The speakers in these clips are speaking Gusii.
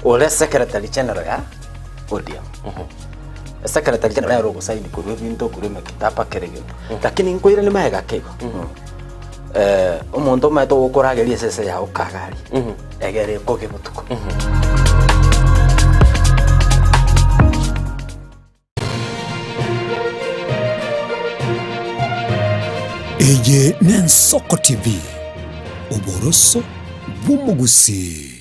Ore secretary general ya ODM. Secretary general nere ogosaini korwa ebinto korwa emekitaba kera egento. Lakini nkoiranie magega ake igo. Omonto omanyete ogokorageria esese yago kaga aria, egere ekoge botuko. Eye n'Ensoko TV, oboroso bw'omogusii.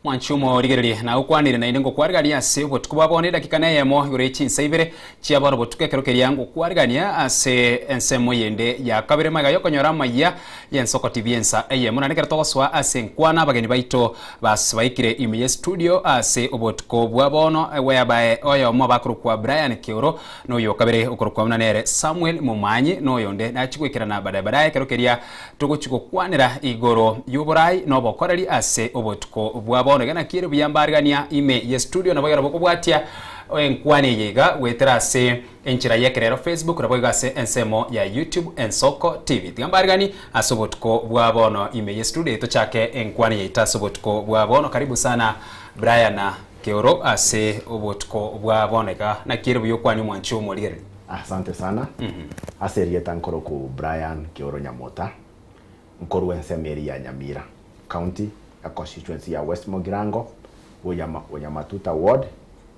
Mwanche omorigererie, nagokwanire naende ngokwarigania ase obotuko bwa bono edakika neyemo igoro ye chinsa ibere chia bono botuko ekero keria ngokwarigania ase ensemo yende ya kabere magega yokonyora amayia y'ensoko TV ensa eyemo naende ekero togosoa ase enkwana abageni baito bas baikire ime ye studio ase obotuko bwa bono whereby oyomo bakorokwa Brian Kioro na oyo kabere okorokwa buna nere Samuel Momanyi na oyonde nachie goikerana badaye badaye ekero keria Togochia gokwanera igoro y'oborai na obokoreri ase obotuko bwa bono. Iga naki ere buya mbarigania ime ye studio nabo ekero bokobwatia enkwana eye iga goetera ase enchera y'ekerero Facebook nabo igo ase ensemo ya YouTube Ensoko TV. Tiga mbarigani ase obotuko bwa bono ime ye studio tochake enkwana yaito ase obotuko bwa bono. Karibu sana Brian Keoro ase obotuko bwa bono iga naki ere buya okwanie omwanchi omorigereria. Asante sana. Ase erieta nkoroku Brian Kioro Nyamota, nkorwa ensemo eria ya Nyamira County, econstituency ya West Mogirango, Bonyamatuta ward,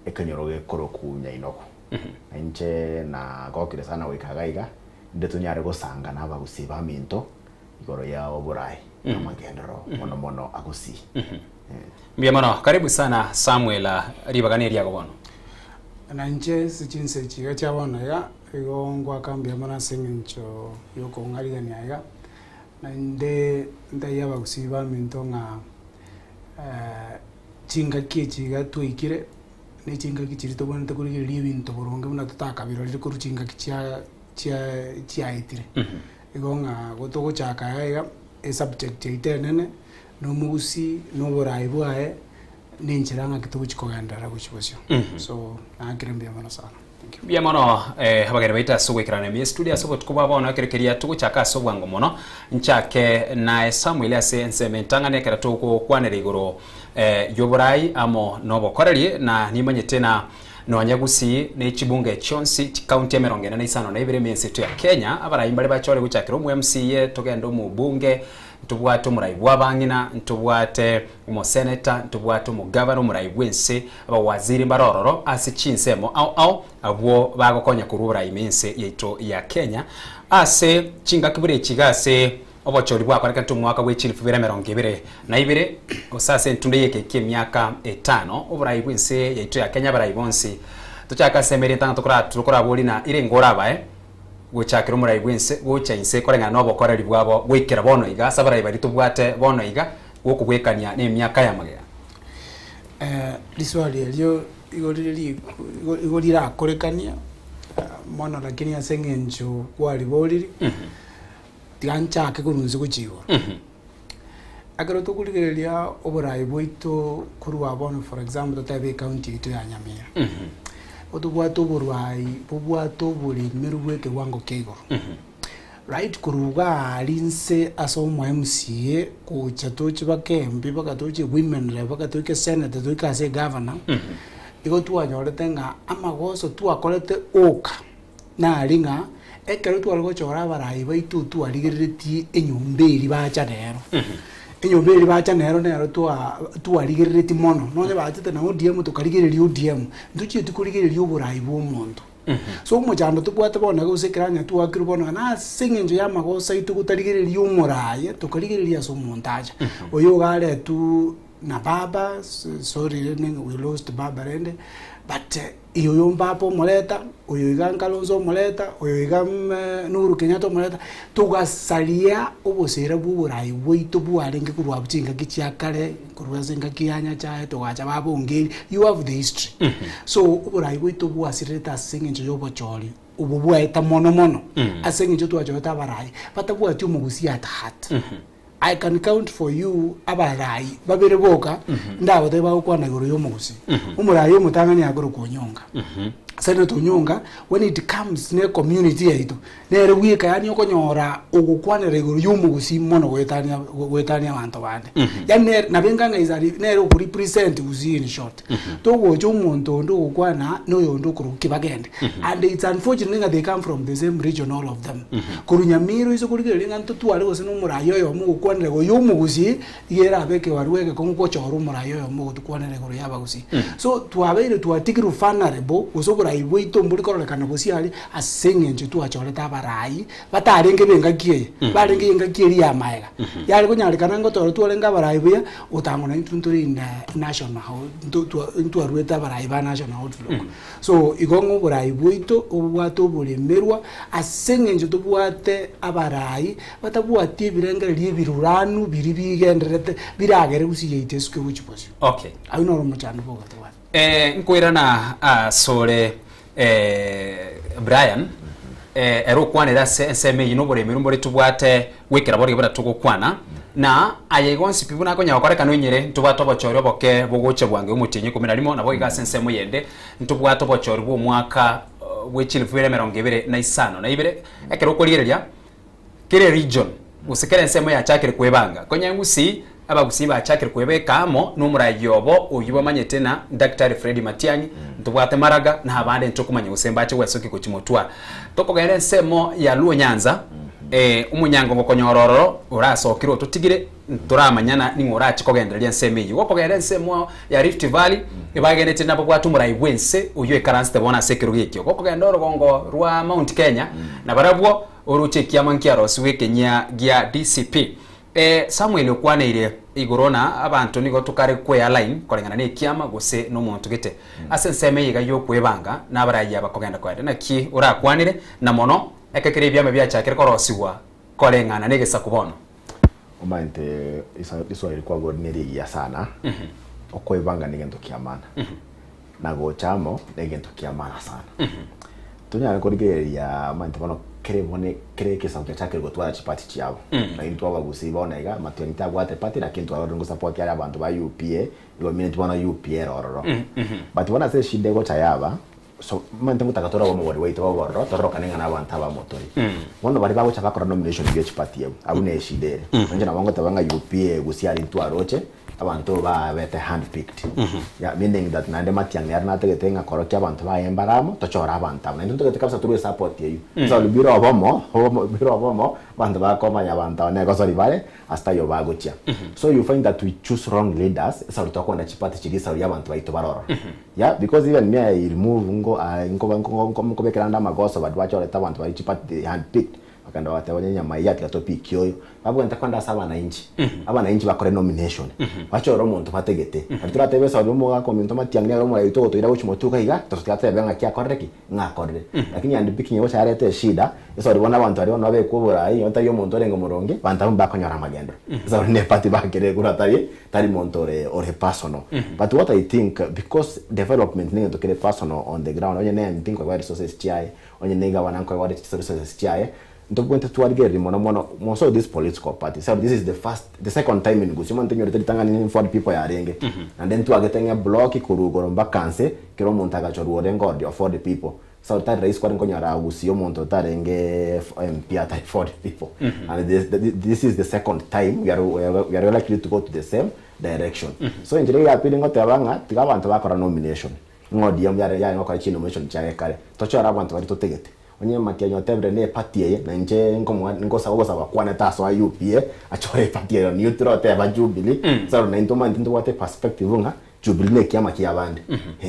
ekenyoro gekoroku Nyainoku. Na inche nagokire sana goika iga iga, rinde tonyare gosanga na abagusii baminto igoro ya oborai na amagenderero mono mono agusii. Mbuya mono. Karibu sana Samuel, ribaga neriago bono. Na inche ase chinsa echi iga chia bono iga, igo ngoaka mbuya mono ase eng'encho y'okong'arigania iga, naende ntebie abagusii baminto ng'a chingaki echi iga twaikire, na echingaki chiria tobwenerete korigereria ebinto boronge buna totakabirorire korwa chingaki chia chia chiaetire. Igo ng'a gotogochaka iga iga, esubject yaito enene, na omogusii, na oborai bwaye. Nenchera ng'aki togochia kogenderera gochia bosio. So, naakire mbuya mono sana. Thank you. Mbuya mono eh, abageni baito ase ogoikerana ime yestudio ase obotuko bwa bono ekero keria togochaka ase obwango mono nchake naye Samuel ase ensemo entang'ani ekero togokwanera igoro eh, y'oborai amo nobokoreri na nimanyete na nonya Gusii ne chibunge chionsi chikaunti emerongo ene na isano na ibere ime ense yaito ya Kenya abarai mbare bachore gochakera omo MCA togende omobunge Ntobwate omorai bw'abang'ina, ntobwate omoseneta, ntobwate omogavana, omorai bw'ense, abawaziri mbare ororo ase chinsemo ao ao, abwo bagokonya korwa oborai ime ense yaito ya Kenya. Ase chingaki buna echi iga ase obochori bwakorekanete omwaka bwe chilifu ibere emerongo ebere na ibere, gose ase entundo y'eke ki'emiaka etano, oborai bw'ense yaito ya Kenya abarai bonsi tochake ase emeri entang'ani tokora tokoraborie na irenge orabae, gochakera omorai bw'ense gocha inse koreng'ana nobokoreri bwabo goikera bono iga, ase abarai baria tobwate bono iga, gokobwekania nemiaka ya magega. Riswali erio igo rire riku igo igo rirakorekania mono lakini ase eng'encho kwariboriri, tiga nchake korwa inse gochia igoro. Ekero tokorigereria oborai bwaito korwa bono for example totebe ecounty yaito ya Nyamira, nigo tobwate oborai bobwate oboremeru bwa ekewango kia igoro. Right korwa iga aria inse ase omo MCA gocha toche mpaka MP mpaka toche women rep mpaka toike senator toike ase egavana, igo twanyorete ng'a amagoso twakorete oka. Nari ng'a ekero tware gochora abarai baito twarigereretie enyomba eria bacha nero. Enyomba eria bacha nero nero twa twarigereretie mono, nonye bachete na ODM tokarigereria ODM, ntochieti korigereria oborai bwa omonto. So omochando tobwate bono iga gose ekeranya twakirwe bono iga na ase eng'encho ya amagoso aito gotarigereria omoraia, tokarigereria ase omonto acha. Oyo iga aretwe na baba, sorry rende we lost baba rende, but. Oyo Mbapa omoreta, oyo iga Kalonzo omoreta, oyo iga Uhuru Kenyatta omoreta, togasaria obosera bwa oborai bwaito bwarenge korwa abwo chingaki chia kare, korwa ase engaki ya Nyachae togacha babongeri, you have the history. So oborai bwaito bwasirerete ase eng'encho ya obochori obo bwaeta mono mono, ase eng'encho twachorete abarai batabwati omogusii at heart. I can count for you abarai babere boka ndagotebi bagokwana igoro ya omogusii. Omorai omotang'ani akorokwa Onyonga. Senator Onyonga when it comes ne community yaito nere bweka yaani okonyora ogokwanera igoro ya omogusii mono goetania goetania abanto bande. Yaani nere nabo enga ng'a is a nere oko represent gusii in short. Togocha omonto onde ogokwana na oyonde okorokwa Kibagende. And it's unfortunate ng'a they come from the same region all of them. Korwa Nyamira oise korigereria ng'a ntotware gose na omoraia oyomo ogokwanera igoro ya omogusii, iga erabe ekebarua egekong'u gochora omoraia oyomo ogotokwanera igoro ya abagusii. So twabeire twatigirwe vulnerable gose oborai bwaito mbori kororekana bosio aria ase eng'encho twachorete abarai batarenge ba engaki eye, barenge engaki eria ya amaega. Yare konyarekana ngotore twarenge abarai buya, otang'u naintwe ntore in national ntwaruete abarai ba national outlook. So igo ng'a oborai bwaito obwate oboremerwa ase eng'encho tobwate abarai batabwati ebirengererio ebiruranu biria bigendererete biragere gusii yaito esuke gochia bosio. Okay. Aywo noro omochando bogotobwata. Eh, nkoirana asore eh, Brian eh, ere okwanere ase ensemo eyio noboremerwa mbore tobwate gwekera boria buna togokwana na aya igo onsi pi buna akonya gokorekana oinyere ntobwate obochori oboke bogocha bwango omotienyi ikomi na rimo nabo iga ase ensemo eyende ntobwate obochori bwa omwaka bwe chilifu ibere emerongo ebere na isano na ibere ekero okorigereria Kera region gose kera ensemo yachakire kwebanga, konya engusii, abagusii bachakire kwebeka amo nomoraia obo oyio bamanyete na Daktari Fred Matiang'i, ntobwate Maraga na abande ntokomanya gose mbache gwesokia gochia motwa. Tokogenda ensemo ya Luo Nyanza, omonyango ngokonyora ororo orasokire ototigire ntoramanyana ning'o orache kogendereria ensemo eyio. Gokogenda ensemo ya Rift Valley, ebagenete nababwate omorai bwense oyio oikaransete bono ase ekerogo ekio. Gokogenda orogongo rwa Mount Kenya, nabarabwo Oroche ekiama nkiarosigwe ekenyia gia DCP. Samuel okwaneire igoro na abanto nigo tokare kwe-align koreng'ana na ekiama gose nomonto gete. Ase ensemo eye iga yokwebanga na abarayia aba kogenda koenda naki orakwanere na mono eke kere ebiama biachakire korosigwa koreng'ana negesaku bono. Omanyete riswali kwabori nerigiya sana, okwebanga negento kia maana, na gocha amo negento kia maana sana. Tonyare korigereria omanyete bono kere bono kere ekesaku kiachakire gotwara chipati chiabo, lakini intwe abagusii bono iga matiang'i tabwate party lakini twarorire ngosupport are abanto ba UPA igo mineti bono UPA ere ororo. But bono ase eshida egocha yaba, so omanyete ngotaka tore obomobori bwaito bobe ororo tororokane ng'a nabanto abamo tore. Bono baria bagocha bakora nomination bie chipati abwo, abwo ne eshida ere. Inche nabo ngoteba ng'a UPA gusii aria intwe aroche, Abanto babete hand picked. Yeah, meaning that naende Matiang'i nere natagete ng'a korokia abanto baye mbare amo, tochore abanto aba. Naintwe ntotagete kabisa torue support eyio. Sorry, bire obomo, obomo, bire obomo, abanto bakomanya abanto aba negosori bare, ase taiyo bagochia. So you find that we choose wrong leaders, esaburi tokogenda chiparty chiria esaburi y'abanto baito bare ororo. Yeah, because even me I remove nko nkoba nko nkobekera ande amagoso but bachorete abanto baria chiparty hand picked. Bakagenda bagateba, Onye enyama eyio yatiga topikie oyo. Babwenerete kogenda ase abananchi, abananchi bakore nomination, bachore omonto bategete. Nari toratebe esauri omogaka ominto Matiang'i nere omorai oito ogotoira gochia motuko iga, totiga totebe ng'aki akorire ki? Ng'a akorire. Lakini hand picking egocha yareta eshida, esauri bono abanto baria bono babekwe oborai, onye tari omonto orenge omoronge, banto abwo mbakonyora amagenderero. Esauri ne eparty bakere ekura tari tari monto ore ore personal. But what I think, because development negento kere personal on the ground, onye ne MP nkoegwa resources chiaye, Onye negavana nkoegwa ore chiresources chiaye, ntobwenerete twarigereria mono mono most of these political parties sababu this is the first the second time in Gusii omanyete onyorete ritang'ani ni Ford people yarenge naende ntwagete ng'a eblock korwa igoro mpaka nse kera omonto agachorwa orenge ore Ford people so tari rahisi kwarenge konyora Gusii omonto otarenge MP atari Ford people and this, this is the second time we are, we are, we are likely to go to the same direction so enchera ya pili ngoteba ng'a tiga abanto bakora nomination Ng'a ODM yare yarenge gokora chinomination chiaye kare. Tochore abanto baria totegete. Onye Matiang'i otebire ne eparty eye, na inche nkomoa nkosaba ogosaba kwane tasoa UPA, achore eparty eye neutral oteba Jubilee, sababu naintwe omanyete ntobwate eperspective ng'a Jubilee ne ekiama kia abande.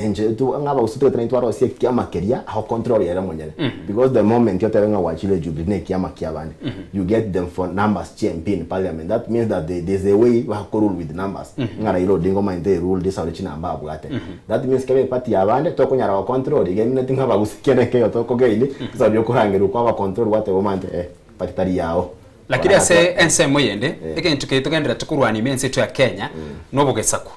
Inche tu ng'a abagusii togete naintwe twarosia ekiama keria ago control ere omonyene. Because the moment otebe ng'a gwachire Jubilee ne ekiama kia abande, you get them for numbers chia MP in parliament. That means that they, there's a way bako rule with numbers. Ng'a Raila Odinga omanyete e rule this aore chinamba abwate. That means kebe eparty y'abande tokonyara go control iga emineti ng'a abagusii kende nkeiyo toko gain esauri okorangerwa kwaba control gwateba omanyete eh party tari yao. Lakini ase ensemo eyende egento keria togendererete korwania ime ense yaito ya Kenya nobogesaku.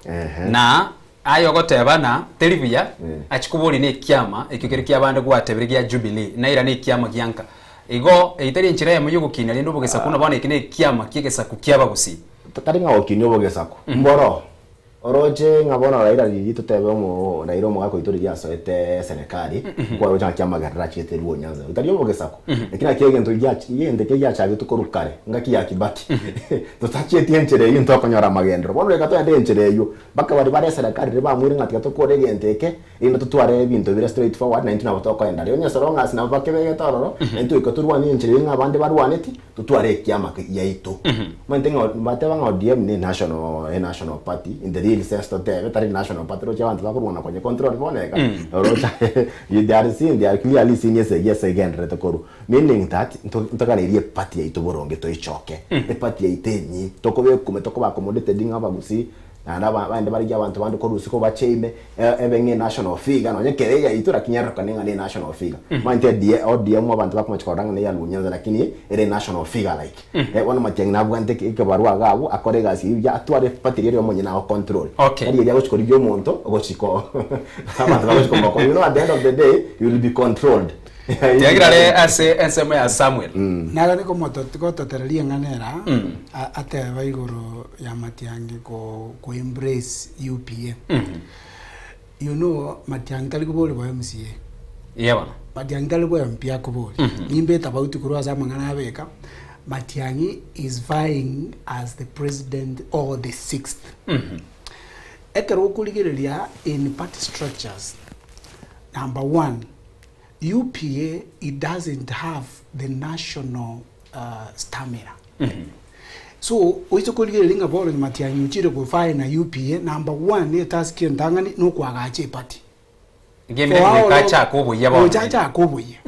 Na aye ogoteba ng'a teri buya achie koboria na ekiama ekio kere kiabande gwatebire gia Jubilee naira na ekiama gia nka. Igo eye tari enchera eyemo y'ogokinia rende obogesaku buna bono eke nekiama ki'egesaku ki'abagusii. Tari ng'a gokinia obogesaku, mboro. Oroche ng'a bono Raila riria totebe omo Raila omogaka oito riria asoete eserekari, nkwaroche ng'aki amagerero achiete Luo Nyanza. Tari obogesaku, lakini naki egento giach egento ekeria giachagetwe korwa kare, engaki ya Kibaki. Totachieti enchera eyio ntokonyora amagenderero. Bono reka togende enchera eyio, mpaka baria bare eserekari riria bamoire ng'a tiga tokore egento eke, erinde totware ebinto bire straight forward naintwe nabo tokoenda. Riria onye so long as nabo bakebegete ororo, naintwe goika torwanie enchera eyio ng'a abande barwaneti, totware ekiama giaito. Omanyete ng'a bateba ng'a ODM ne national e national party in the real sense totebe tari national party roche abanto bakorwana konye control bono iga oroche they are seeing they are clearly seeing esegi ase egendererete korwa meaning that nto ntoganeiri eparty yaito boronge toichoke eparty yaito enyia tokobekume tokoba accommodated ng'a abagusii Naende abande barigie abanto bande korwa isiko bache ime, ebe ng'a enational figure, nonye ekero eyaito lakini erorokane ng'a ne national figure. Omanyete ADA, ODM abanto bakomochia korora ng'a neya Luo Nyanza lakini ere national figure like. Bono Matiang'i nabwate ekebarua iga abwo, akore egasi eyio buya, atware eparty eria omonyene ago control. Okay. Tari eria agochia korigia omonto, ogochia ko abanto bagochia komokora. You know at the end of the day, you will be controlled. Tiagira are ase ensemo ya Samuel. Nagani gototereria ring'ana era, ateba igoro ya Matiang'i ko ko embrace UPA. You know Matiang'i tari kobori bwa MCA. Iye bono. Matiang'i tari bwa MP akobori. Nimbe etafauti korwa ase amang'ana abeka, Matiang'i is vying as the president or the sixth. Ekero okorigereria in party structures, number one, UPA it doesn't have the national stamina. So oise korigereria ng'a bono Matiang'i ochire gofire na UPA, number one etask entang'ani nokoagacha eparty. Ngemire goika achake oboyia bono. Gocha achake oboyia.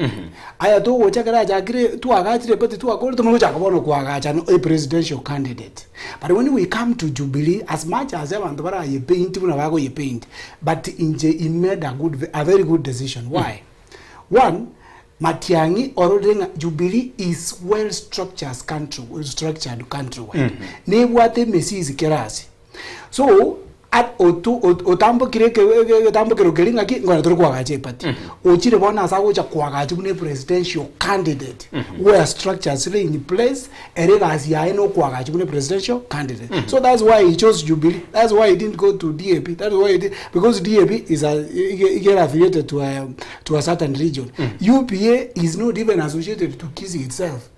Aya togocha ekero achakire twagachire eparty twakore tomanye gochaka bono koagacha a presidential candidate. But when we come to Jubilee as much as abanto baraye paint buna bagoye paint but inche he made a good a very good decision why? One, Matiang'i ororire ng'a Jubilee is well structures country structured country wide nebwate emesisi kera ase so at otu otambokire eke egetambokero keria ng'aki nkonyora tore koagacha eparty ochire bono ase agocha koagacha buna epresidential candidate where structures zire in place ere egasi yaye na okoagacha buna epresidential candidate so that's why he chose Jubilee that's why he didn't go to DAP that's why he did because DAP is a ige igere affiliated to a to a certain region UPA is not even associated to Kisii itself.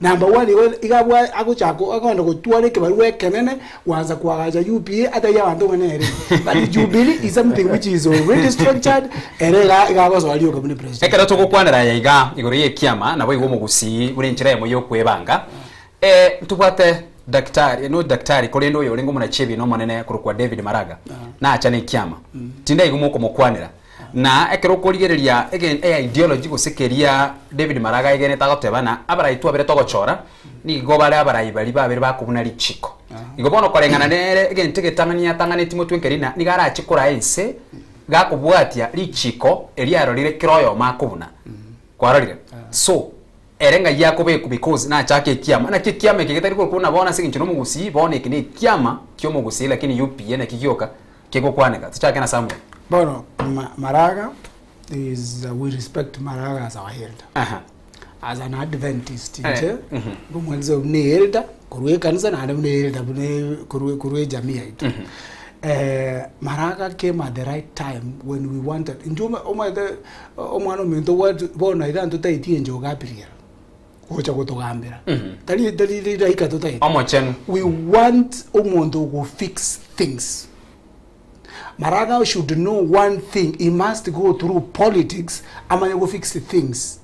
Number one igo iga abwa agochaka akogenda gotwara ekebarua ekenene gwansa koagacha UPA atari abanto ng'a nere. But Jubilee is something which is already structured ere iga iga agosoa rioka buna president. Ekero togokwanera aya iga igoro y'ekiama naboigo omogusii buna enchera eyemo y'okwebanga, ntobwate daktari, not daktari korende oyo orenge omonachebi na omonene korokwa David Maraga, nacha nekiama. Tindaigwa mokomokwanera. Na ekero okorigereria ege eideology gose keria David Maraga aegenete agoteba ng'a abarai twabere togochora, nigo bare abarai baria babere bakobuna richiko. Igo bono koreng'ana nere egento egetang'ani atang'aneti motwe nkeri ng'a nigo arache koraa ense gakobwatia richiko eria arorire kera oyomo akobuna. Kwarorire? So, ere ng'ai akobekwa because nachake ekiama, naki ekiama eke getari korokwa buna bono ase eng'encho na omogusii, bono eke na ekiama kia omogusii lakini UPA naki gioka kegokwaneka. Tochake na Samuel. Bono ma Maraga is we respect Maraga as our elder. Aha. As an Adventist Eh, inche, ngomwegesa buna elder korwa ekanisa naende buna elder buna korwa korwa ejamii yaito. Maraga came at the right time when we wanted intwe oma omanyete omwana ominto obwate bono iga ntotaeti enchogu Gabriel gocha gotogambera tari tari rilaika totaeti. Omochenu. We want omonto ogo fix things. Maraga should know one thing he must go through politics amanye go fix things.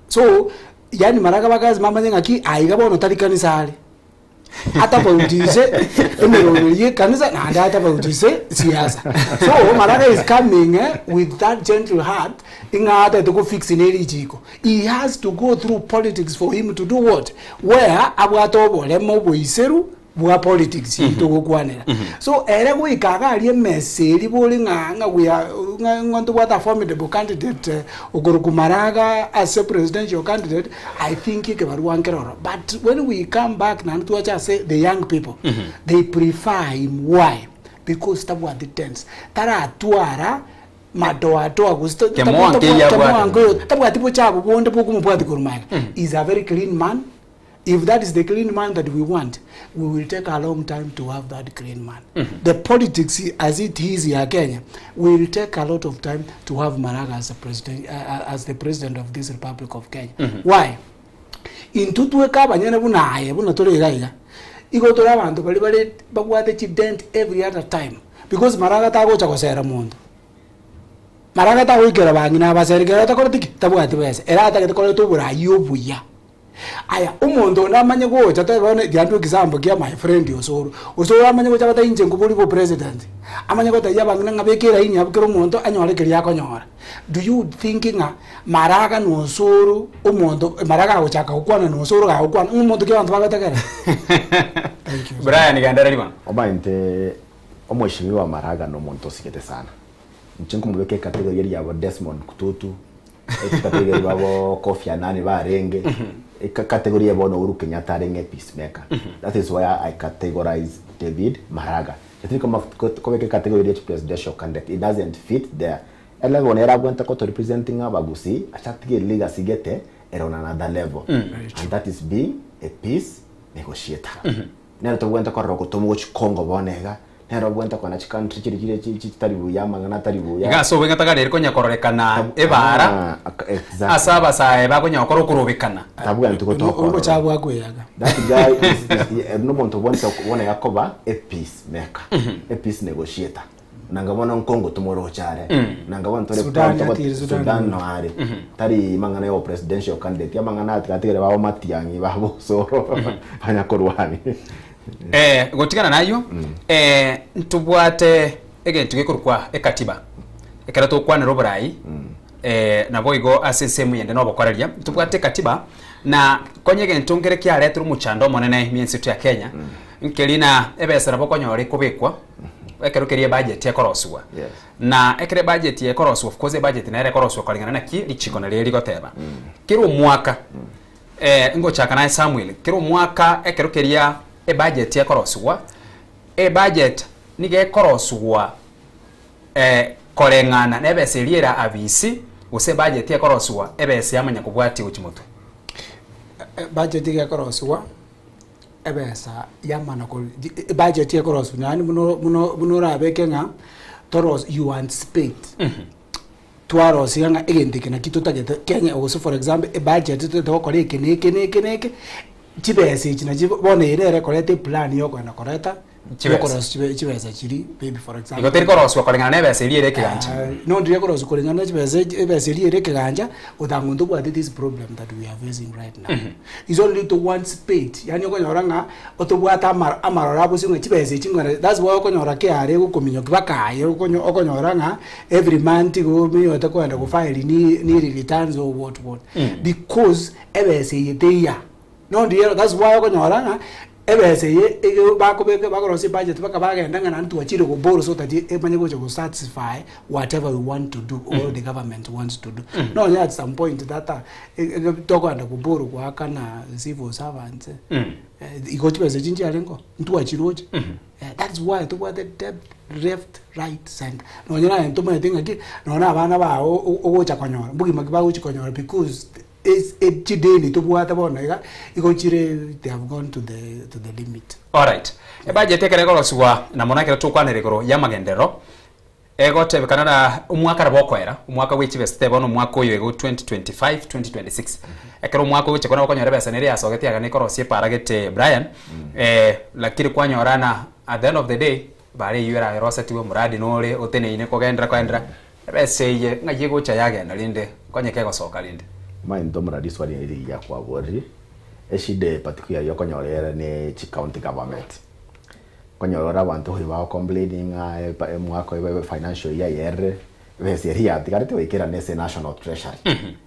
So yaani maraga bakazi bamanye ng'aki aiga bono tari kanisa are. Atafautise emeroberi ye ekanisa naende atafautise siasa. So Maraga is coming eh, with that gentle heart ing'a atagete go fix ne richiko. He has to go through politics for him to do what? Where abwate oboremo oboiseru bwa politics mm -hmm. togokwanera mm -hmm. so ere goika iga aria emesa eria bori ng'a ng'a we are ng'a ng'a ntobwate a formidable candidate eh, okorokwa Maraga ase presidential candidate I think ekebarua nkeroro but when we come back naende twacha ase the young people mm -hmm. they prefer him why because tabwati tense taratwara. Madoadoa gose Kemoa nkeiyo abwate. kemoa nkeiyo, tabwati bochafu bonde bokomobwati korwa magega. He is a very clean man, if that is the clean man that we want, we will take a long time to have that clean man. The politics as it is ya Kenya will take a lot of time to have Maraga as a president, as the president of this Republic of Kenya. Why? Intwe tweka abanyene buna aye buna tore iga iga, igo tore abanto baria bare babwate chident every other time because Maraga tagocha gosera monto. Maraga tagoikera bang'ina abasere kero atakoreti ki? Tabwati besa. Ere atagete koreta oborai obuya. Aya, omonto onde amanye gocha tobe bono ekiagera example kia my friend Osoro. Osoro amanye gocha agotebi inche nkobori bo president, amanye gotebia abang'ina ng'a beka eraini abwo kera omonto anyore keria akonyora. Do you think ng'a Maraga na Osoro omonto Maraga agochaka gokwana na Osoro gagokwana ng'a omonto ki abanto bagotegerera? Thank you. Brian gendereri bono. Omanyete omweshimiwa Maraga nomonto osigete sana. Inche nkomobeka ecategory eria yabo Desmond Tutu, ecategory eria babo Kofi Annan barenge, ecategory eye bono Uhuru Kenyatta arenge peacemaker. That is why I categorize David Maraga. Titiri kobeka ecategory eria presidential candidate, it doesn't fit there. Elevel nere abwenerete goto representing abagusii ache atige legacy gete ere on another level and that is being a peace negotiator. Nere tobwenerete korora ogotomwa gochia Congo bono iga, nere obwenerete kogenda chicountry chiria chire chitari buya amang'ana atari buya. Iga ase obweng'e tagareire konya kororekana ebaara Ah, exactly. ase abasae bakonya gokora okorobekana. Tabwenereti gotoka ororo. Obochafu bwakweyaga. That guy is, is, ere nomonto obwenerete bono iga koba a peace maker, a peace negotiator. Nanga bono nkongo tomoroche are, nanga bono tore Sudan proud togo- yatire Sudan. Sudan no are. Tari mang'ana ya opresidential candidate, amang'ana aya tigatigere babo Matiang'i, babo Osoro, banya korwani. Eh, gotigana nayio eh, ntobwate egento gekorokwa ekatiba ekero tokwanera oborai eh, naboigo ase ensemo eyende na obokoreria ntobwate ekatiba na konya egento nkere kiaretire omochando omonene ime ense yaito ya Kenya nkeri na ebesa nabo okonyora ekobekwa ekero keria ebudget ekorosiwa Yes. na ekero ebudget ekorosiwa of course ebudget nere ekorosiwa koreng'ana naki richiko nario rigoteba kera omwaka eh, ngochaka naye Samuel kera omwaka ekero keria ebudget ekorosiwa ebudget niga ekorosiwa eh, koreng'ana na ebesa eria ere abisi gose ebudget ekorosiwa ebesa yamanya kobwatia gochia motwe. Budget iga ekorosiwa ebesa yamana ko ebudget ekorosiwa yaani buna buna buna orabeke ng'a toros you anticipate twarosiga ng'a egento eke naki totagete Kenya gose for example ebudget totagete gokora eke na eke na eke na eke, chibesa echi nachi bono eye nere ekoreta eplan ya okogenda koreta Chibesa. yokorosia chibe chibesa chiria maybe for example. Igo teri korosiwa koreng'ana na ebesa eria ere ekegancha. No ndiria ekorosia koreng'ana na chibesa echi ebesa eria ere ekegancha otanga ntobwate this problem that we are facing right now. Is only to anticipate yaani okonyora ng'a otobwate ama amaroro abosio ng'a chibesa echi ng'ora that's why okonyora KRA egokominyokia mpaka aye okonyo okonyora ng'a every month igo ominyote kogenda go file ni niri returns or what what because ebesa eye teiya. Nondiero that's why okonyora ng'a ebesa eye ege bakobeka bakorosia ebudget mpaka bagenda ng'a naende twachire go borrow so that emanye gocha go satisfy whatever we want to do or the government wants to do. Nonya at some point that ege tokogenda go borrow goakana civil servants igo chibesa echi nchiarenge oo, ntwachiroche. That's why tobwate debt left right center. Nonya naye ntomanyete ng'aki nonya na abana bao ogocha konyora mbogima ki bagochi konyora because Chideni tobwate bono iga, igo chire they have gone to the to the limit. Alright. Ebudget ekero egorosigwa na mono ekero tokwanera igoro y'amagenderero, egotebekana na omwaka nabo okoera, omwaka bwe chibesa tebe bono omwaka oyo igo 2025, 2026. Ekero omwaka ogochia kore okonyora ebesa nere yasogete iga nekorosia epaara gete Brian, lakini kwanyora na at the end of the day, bare eywo erarosetigwe omoradi nore oteneine kogenderera kogenderera, Ebesa eye ng'ai egocha yagenda rende, nkonye kegosoka rende. Omanyete omorari riswali eri rigiya kwaborire, eshida eye particularly okonyora ere ne chi county government. Okonyora ore abanto oyo bago complaining ng'a epa omwaka oyo financial year yerire, ebesa eria yatigarete goika erane ase national treasury.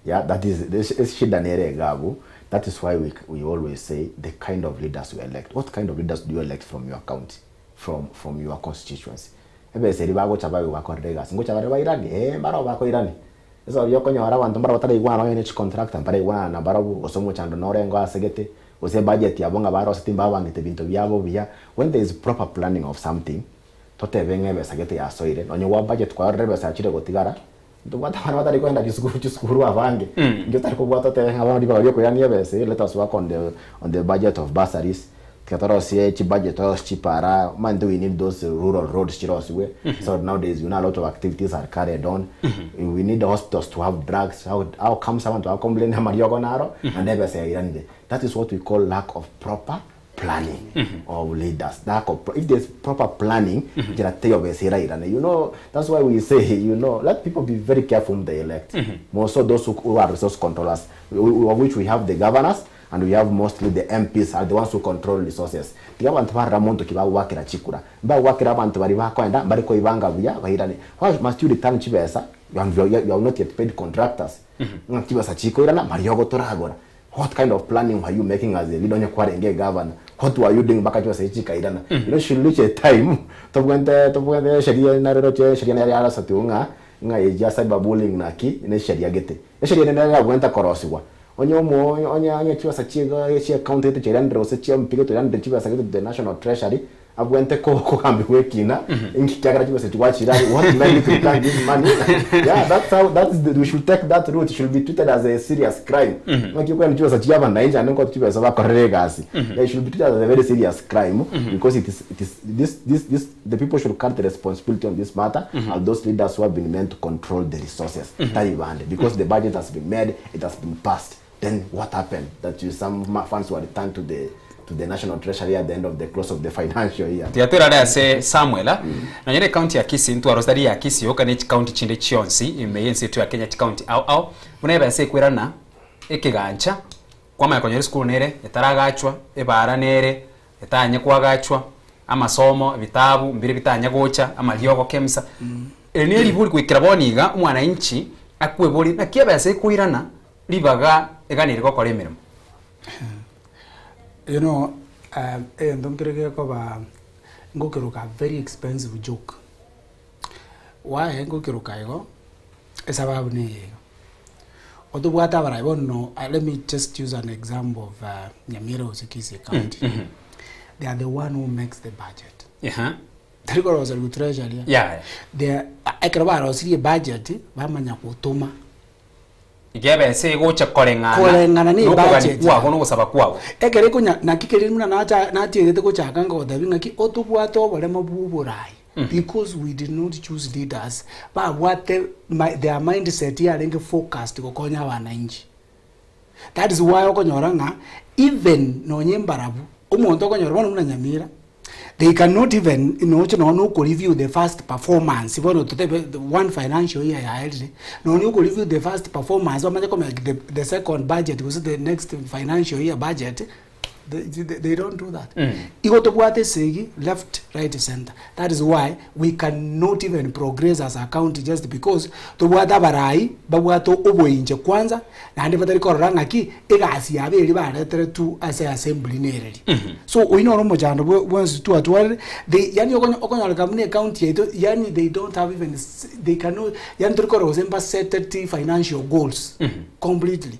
Yeah, that is eshida nere iga abwo, that is why we we always say the kind of leaders we elect. What kind of leaders do you elect from your county, from from your constituency? Ebesa eria bagocha babe bakorera egasi, ngocha bare bairanie? Ee, mbarabwo bakoirania. Ase oria okonyora abanto mbarabwo bataraigwana nonye ne chicontractor mbaraigwanana nabarabwo, gose omochando norenge oasegete, gose ebudget yabo ng'a baroseti mbabangete ebinto biabo buya. When there is proper planning of something, Totebe ng'a ebesa gete yasoire, nonye gwa budget kwarorire ebesa yachire gotigara, ntobwate abana batari kogenda chisukuru chisukuru abange, inki otari kobwata otebe ng'a bono ribaga riokoirania ebesa eye let us work on the on the budget of bursaries, tiga torosie chibudget torosie chipara, omanyete we need those rural roads chirosiwe, so nowadays you know a lot of activities are carried on, we need hospitals to have drugs, how how comes abanto ba complain amariogo naro, naende ebesa yairanire, that is what we call lack of proper planning of leaders lack of if there's proper planning njera teiyo besa erairane you know that's why we say you know let people be very careful whom they elect more so those who, who are resource controllers of which we have the governors and we have mostly the MPs are the ones who control resources tiga abanto barora monto ki bagwakera chikura mbagwakera abanto bari bakoenda mbari koibanga buya bairane why must you return chibesa you have, you have not yet paid contractors ng'a chibesa chikoirana mariogo toragora What kind of planning were you making as a leader onye kwarenge egavana? What were you doing mpaka chibesa echi chikairana? You know should reach a time tobwente tobwente esheria nareroche esheria nere yarosetiwe ng'a ng'a echi ya cyber bullying naki ne esheria gete. Esheria ende nere yabwente korosigwa. Onye omo onye onye chibesa chia chia ecounty gete chiairanire gose chia MP gete oiranire chibesa gete to the national treasury, Abwente kogambigwa ekina, inki kiagera chibesa echi gwachire aria, what made you to return this money? Yeah, that's how, that's the, we should take that route, it should be treated as a serious crime. Ng'aki okoenda chibesa chia abananchi naende nkotu chibesa bakorere egasi. Yeah, it should be treated as a very serious crime because it is, it is, this, this, this, the people should carry the responsibility on this matter and those leaders who have been meant to control the resources. Tari bande, because the budget has been made, it has been passed. Then what happened that you some funds were returned to the to the national treasury at the end of the close of the financial year. Tiga toirare ase Samuel, nonya ne county ya Kisii ntwarose tari ya Kisii yoka ne chicounty chinde chionsi ime y'ense yaito ya Kenya chicounty ao ao, buna ebesa ekwerana ekegancha kwamanya konyora esukuru nere etaragachwa, ebara nere etanye koagachwa, amasomo, ebitabu mbire bitanye gocha, amariogo kemsa. Eri ne ribori goikera bono iga omwananchi akweborie naki ebesa ekoirana ribaga eganiri gokora emeremo. You know, egento nkere gekoba ngokeroka very expensive joke. Why ngokeroka igo, esababu neye iga, otobwate abarai bono let me just use an example of Nyamira gose Kisii county, they are the one who makes the budget. Tari koroserigwa treasury, they are ekero barosirie ebudget, bamanya gotoma. Iga ebesa egocha koreng'ana Koreng'ana ne nokogania ebudget kwago na ogosaba kwago. Ekero ekonya naki keria buna nacha natiegete gochaka ngogotebia ng'aki otobwate oboremo bwa oborai because we did not choose leaders babwate my their mindset yarenge focused gokonya abananchi. That is why okonyora ng'a even nonye mbarabwo omonto okonyora bono buna Nyamira They cannot even noche nonya na okoreview the first performance bono totebe one financial year yaerire, nonya okoreview the first performance bamanye komake the the second budget gose the next financial year budget, they they don't do that. Igo tobwate esegi left, right, centre. That is why we cannot even progress as a county just because tobwate abarai babwate oboinche kwanza, naende batari korora ng'aki egasi yabo eria bareteretwe ase assembly nereri. So oyio noro omochando bwe bwensi twatwarire, they yaani okonyo okonyoreka buna ecounty yaito yaani they don't have even they cannot yaani tori korora gose mbaseteti financial goals completely.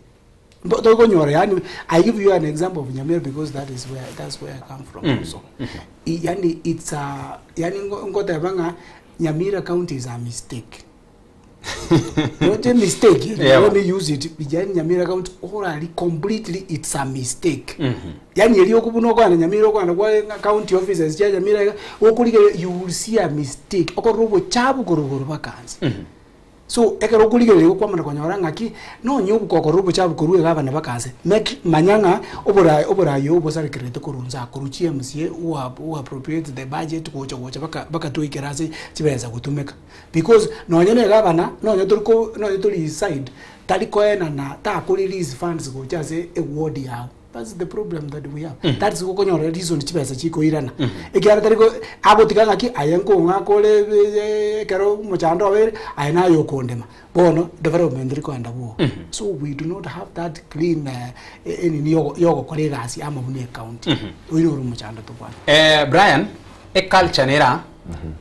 Mbo tokonyora yaani I give you an example of Nyamira because that is where that's where I come from also. I yaani it's a yaani ngo ngoteba ng'a Nyamira county is a mistake. Not a mistake, Yeah. let me use it. Yaani Nyamira county orari completely it's a mistake. Yaani erio okobuna okogenda Nyamira okogenda kwa ng'a county offices chia Nyamira iga, okorigereria you will see a mistake. Okorora obochabu korwa igoro mpaka nse. So ekero okorigereria igo kwamanya konyora ng'aki, nonye ogokorora obochabu korwa egavana mpaka nse, make manya ng'a oborai oborai obo bosarekerete korwa nse aa korwa chi MCA who who appropriate the budget gocha gocha mpaka mpaka twaikera ase chibesa gotumeka. Because nonye na egavana, nonye tori ko nonye tori his side, tari koenana tako release funds gocha ase eward yago. That's the problem that we have. That is okonyora reason chibesa chikoirana. Ekiagera tari ko agotiga ng'aki aye nkong'aka ore ekero omochando obeire, aye naye okondema. Bono development teri koenda bwogo. So we do not have that clean enini yogo yogokora egasi amo buna ecounty. Oyio noro omochando tobwate. Brian, eculture nera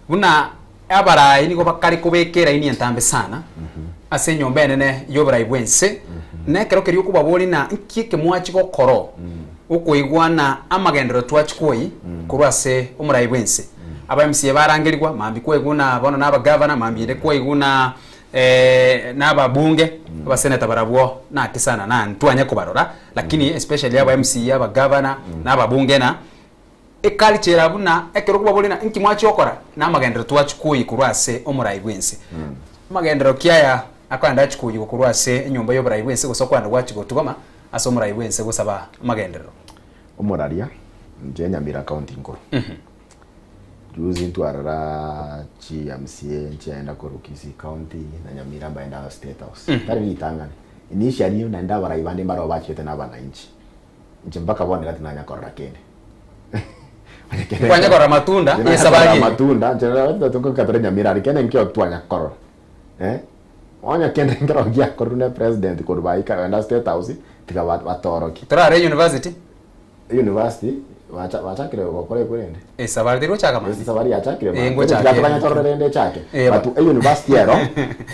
buna Abarai nigo bakare kobeka eraini entambe sana ase enyomba enene y'oborai bw'ense, na ekero keria okobaboria ng'a nki eke mwachia gokora okoigwana amagenderero twachia koyia korwa ase omorai bw'ense. Aba MCA barangerigwa, mambia kwaigwa na bono na abagavana, mambia ere kwaigwa na na ababunge, abaseneta barabwo naki sana na ntwanye kobarora, lakini especially aba MCA, abagavana, na ababunge na eculture ere abwo na ekero kwababori na inki mwachia gokora, na amagenderero twachia koyia korwa ase omorai bwense. Amagenderero ki aya akoenda achia koyigwa korwa ase enyomba ya oborai bwense gose okoenda gwachia gotugama ase omorai bwense gosaba amagenderero? Omoraria, inche Nyamira county nkoro. Juzi ntwarora chi MCA nchiaenda korwa Kisii county na Nyamira mbaenda state house. Tari ritang'ani. Initially naende abarai bande mbaroo bachete na abananchi. Inche mpaka bono iga tinanya korora kende. Onye kende Nkwanya korora matunda Tinanya ye esabari korora eye. matunda, inche nkoka tore Nyamira aria kende nkio twanya korora. Eh, onye kende nkero giakorwa ne president korwa baika baenda state house tiga batorokie. Torare university. University bacha bachakire gokora ekwe rende. Esabari teri gochaka mambia. Esabari yachakire Eh, mambia. ngochake. Tiga toganye torore rende echake. Eh, But a university ero,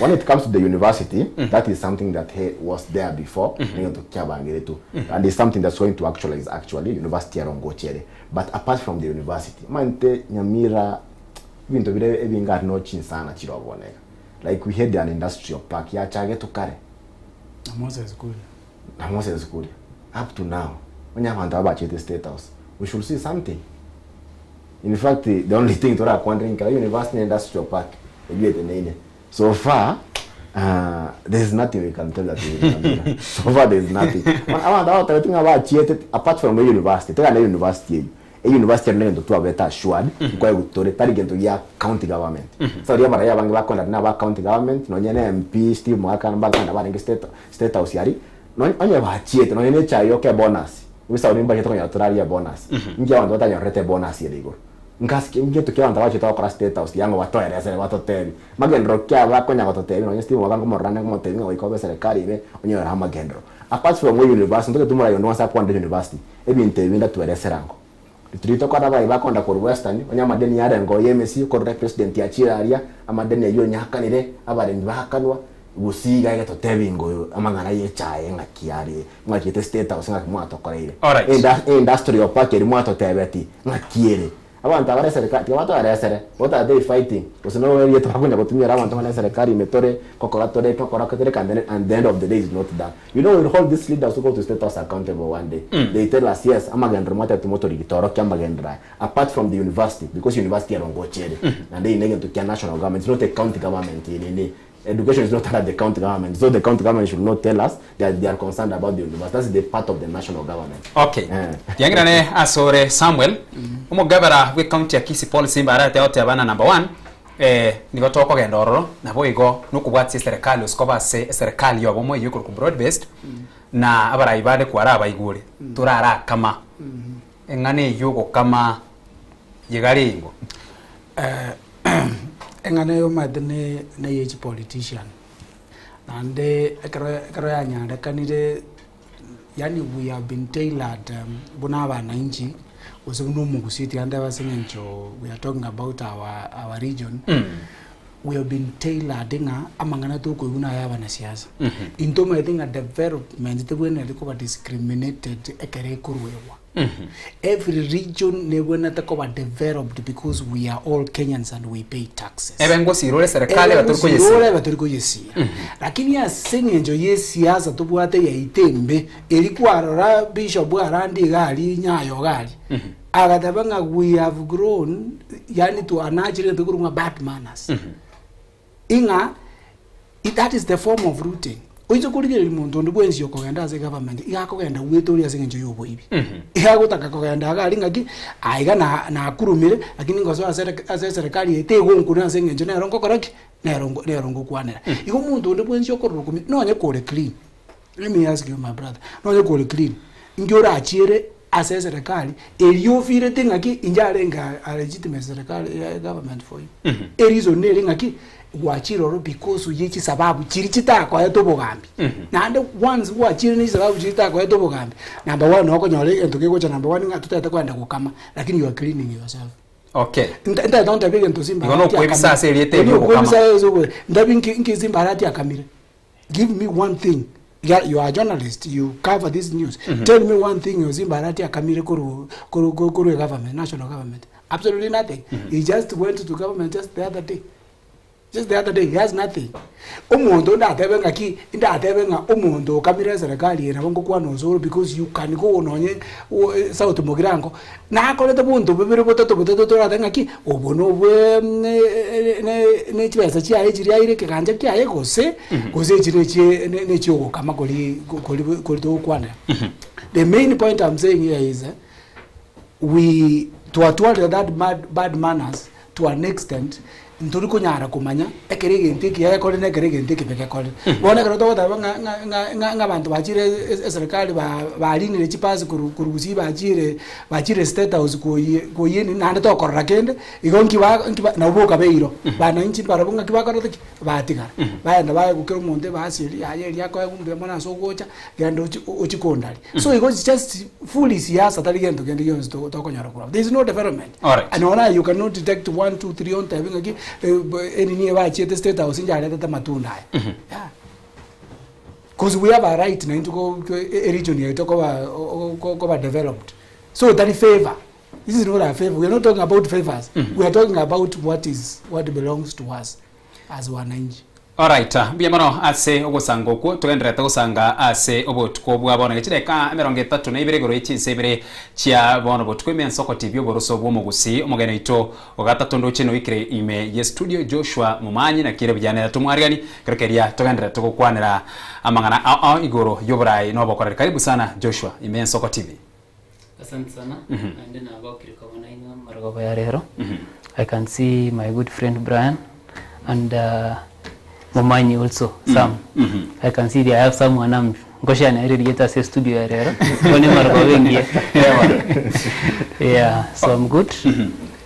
when it comes to the university, that is something that he was there before, negento kiabangeretwe. And it's something that's going to actualize actually, university ero ngochere. But apart from the university, omanyete Nyamira ebinto bire ebinge aria no chinsana chiroboneka. Like we had an industrial park yachagetwe kare. Na Moses Kuria. Na Moses Kuria. Up to now, onye abanto aba bachete State House, we should see something. In fact, the only thing torakwanire nkera university na industrial park eywo eteneine. So far, uh, there is nothing we can tell that we will So far there is nothing. Abanto abatabete ng'a bachiete apart from a university, tega na university eywo. Eyunivasiti ero negento twabete assured, nkoegwa tore, tari gento gia county government. Ase baria abarai abange bakoenda na aba county government, nonye na MP Steve Mogaka mbakogenda barenge state, state house aria, nonye onye bachiete nonye na echae yoka ebonus, bosa baria mbachete konyora torarie ebonus, inki abanto batanyorerete ebonus ere igoro? Nkasike ngento ki abanto bachete gokora state house yang'o batoeresere batotebie, magenderero ki aya bakonya gototebia nonye Steve Mogaka nkomorora nkomotebia ng'a goika obe eserekari ime onyore amagenderero. Apart from eyunivasiti, ntoche tomoraia onde onsi akwanire university, Ebinto ebi ndatweresere ango. Ritori tokora abayi bakonda korwa Western, onye amadeni yarenge oye emesii, okorora epresident achire aria, amadeni ayio onye akanire, abaremi baakanwa, gose iga egetotebi ingo oyo amang'ana ye echae ng'aki are, mwachiete state house ng'aki mwatokoreire. Alright. Enda industrial park eria mwatotebeti ng'aki ere. Abanto aba neserikari tiga batoeresere, what are they fighting? Gose noro erieta bakonya gotumia abanto ng'a neserikari ime tore, ngokora tore, tokora tore and then and the end of the day is not done. You know we will hold these leaders who go to state house accountable one day. They tell us yes, amagenderero mwatebete motorigi torokia amagenderero aya. Apart from the university, because university ero ngocha ere, naende eye negento kia national government, it's not a county government eye nini. Education is not under the county government, so the county government should not tell us that they are concerned about the university. That's the part of the national government. Okay. Eh. Tiang'irane asore Samuel, omogabera bwe county ya Kisii Paul Simba arate oteba na number one, eh, nigo tokogenda ororo nabo igo nokobwatia eserekari gose koba ase eserekari yobomo eywo ekorokwa broad based na abarai bande kwarabaigure torarakama eng'ana eywo ogokama yegare ingo. Eng'ana eye omanyete ne neye chipolitician, naende ekero ekero yanyarekanire yaani we have been tailored buna abananchi gose buna omogusii tiga ntebe ase eng'encho we are talking about our our region, we have been tailored ng'a amang'ana tokoigwa naye abanasiasa. Intwe omanyete ng'a development tebwenereti koba discriminated ekero ekorwegwa. Every region nebwenerete koba developed because we are all Kenyans and we pay taxes. Ebe ngosira ore serikali ebe tori Ebe ngosira ore koyesira. ebe tori koyesira. Lakini ase eng'encho ya esiasa tobwate yaito embe, eri kwarora bishop arande iga aria Nyayo iga aria, agateba ng'a we have grown yaani twanachire egento gekorwa ng'a bad manners. Ing'a that is the form of looting. Oise korigereria monto onde bwensi okogenda ase egovernment iga akogenda gwetoria ase eng'encho ya oboibi. Iga agotaka kogenda iga aria ng'aki aye iga na nakurumire lakini ngosoa ase ase eserekari eye tegonkuna ase eng'encho nero ngokora ki? Nero nero ngokwanera. Igo omonto onde bwensi okorora okomia nonye kore clean. Let me ask you my brother, nonye kore clean, inki orachiere ase eserekari eria ofirete ng'aki inche arenge a legitimate serikali ya government for you. Ereason nere ng'aki gwachire ororo because ye chisababu chiria chitakoete obogambi. Naende once gwachire ne chisababu chiria chitakoete obogambi, number one okonyora egento kegocha number one ng'a totagete kogenda gokama, lakini you are cleaning yourself. Okay. Nta- ntaete gontebia egento Simba Igo nokwebisa ase erieta erio ogokama. Nokwebisa ase ogo- ntabi nki nki Simba arati akamire. Give me one thing ya you are a journalist you cover this news mm -hmm. Tell me one thing Ozimba arati akamire koru koru koru government national government. Absolutely nothing. He just went to government just the other day. Just the other day, he has nothing. Omonto ndatebe ng'aki, ndatebe ng'a omonto okamire eserekari eye nabo ngokwana osoro because you can go nonye o South Mugirango, nakorete bonto bobere botato botato toratebe ng'aki, obo nobwe ne chibesa chiaye chiria aire ekeganja kiaye gose, gose echi nechie ne nechiogokama koria koria koria togokwanera. The main point I'm saying here is we twatwarire that mad bad manners to an extent ntori konyara komanya ekero egento ekiya gekorire na ekero egento ekebe gekorire. Bono ekero togoteba ng'a ng'a ng'a ng'a ng'a abanto bachire e- eserikari ba barinire chibasi korwa korwa gusii bachire bachire state house koyie koyie nini naende tokorora kende, igo nki ba nki ba nabo boka beiro. Bananchi mbarabwo ng'aki bakorete ki? Batigara. Baenda baegwa kera omonto ebasi eria yaye eria akoegwa mbuya mono ase ogocha, genda ochi ochi kondaria. So igo it's just fully siasa tari gento kende gionsi to tokonyora korwa abwo. There is no development. Alright. And nonya you cannot detect one, two, three ontebi ng'aki enini eye bachiete state house ncharetete amatunda aya. Yeah. Cause we have a right naintwe ko ko e region yaito koba koba developed. So tari favour. This is not a favour. We are not talking about favours. We are talking about what is what belongs to us as wananchi. Alright, mbuya mono ase ogosanga okwo togendererete gosanga ase obotuko bwa bono. Chidakika emerongo etato na ibere igoro ye chinsa ibere chia bono botuko ime ensoko TV oboroso bw'omogusii omogeni oito ogatato ndoche noikire ime ye studio Joshua Momanyi naki ere buya nere tomwarigani kero keria togendererete gokwanera amang'ana ao ao igoro y'oborai na obokoreri. Karibu sana Joshua ime ensoko TV. Asante sana naende nagokire koba nainwe amarogoba ya rero. I can see my good friend Brian and Momanyi also Sam. I can see I have someone I'm ngoshana ere rieta ase studio ya rero. Bono emarogoba engiya. Yeah, so I'm good.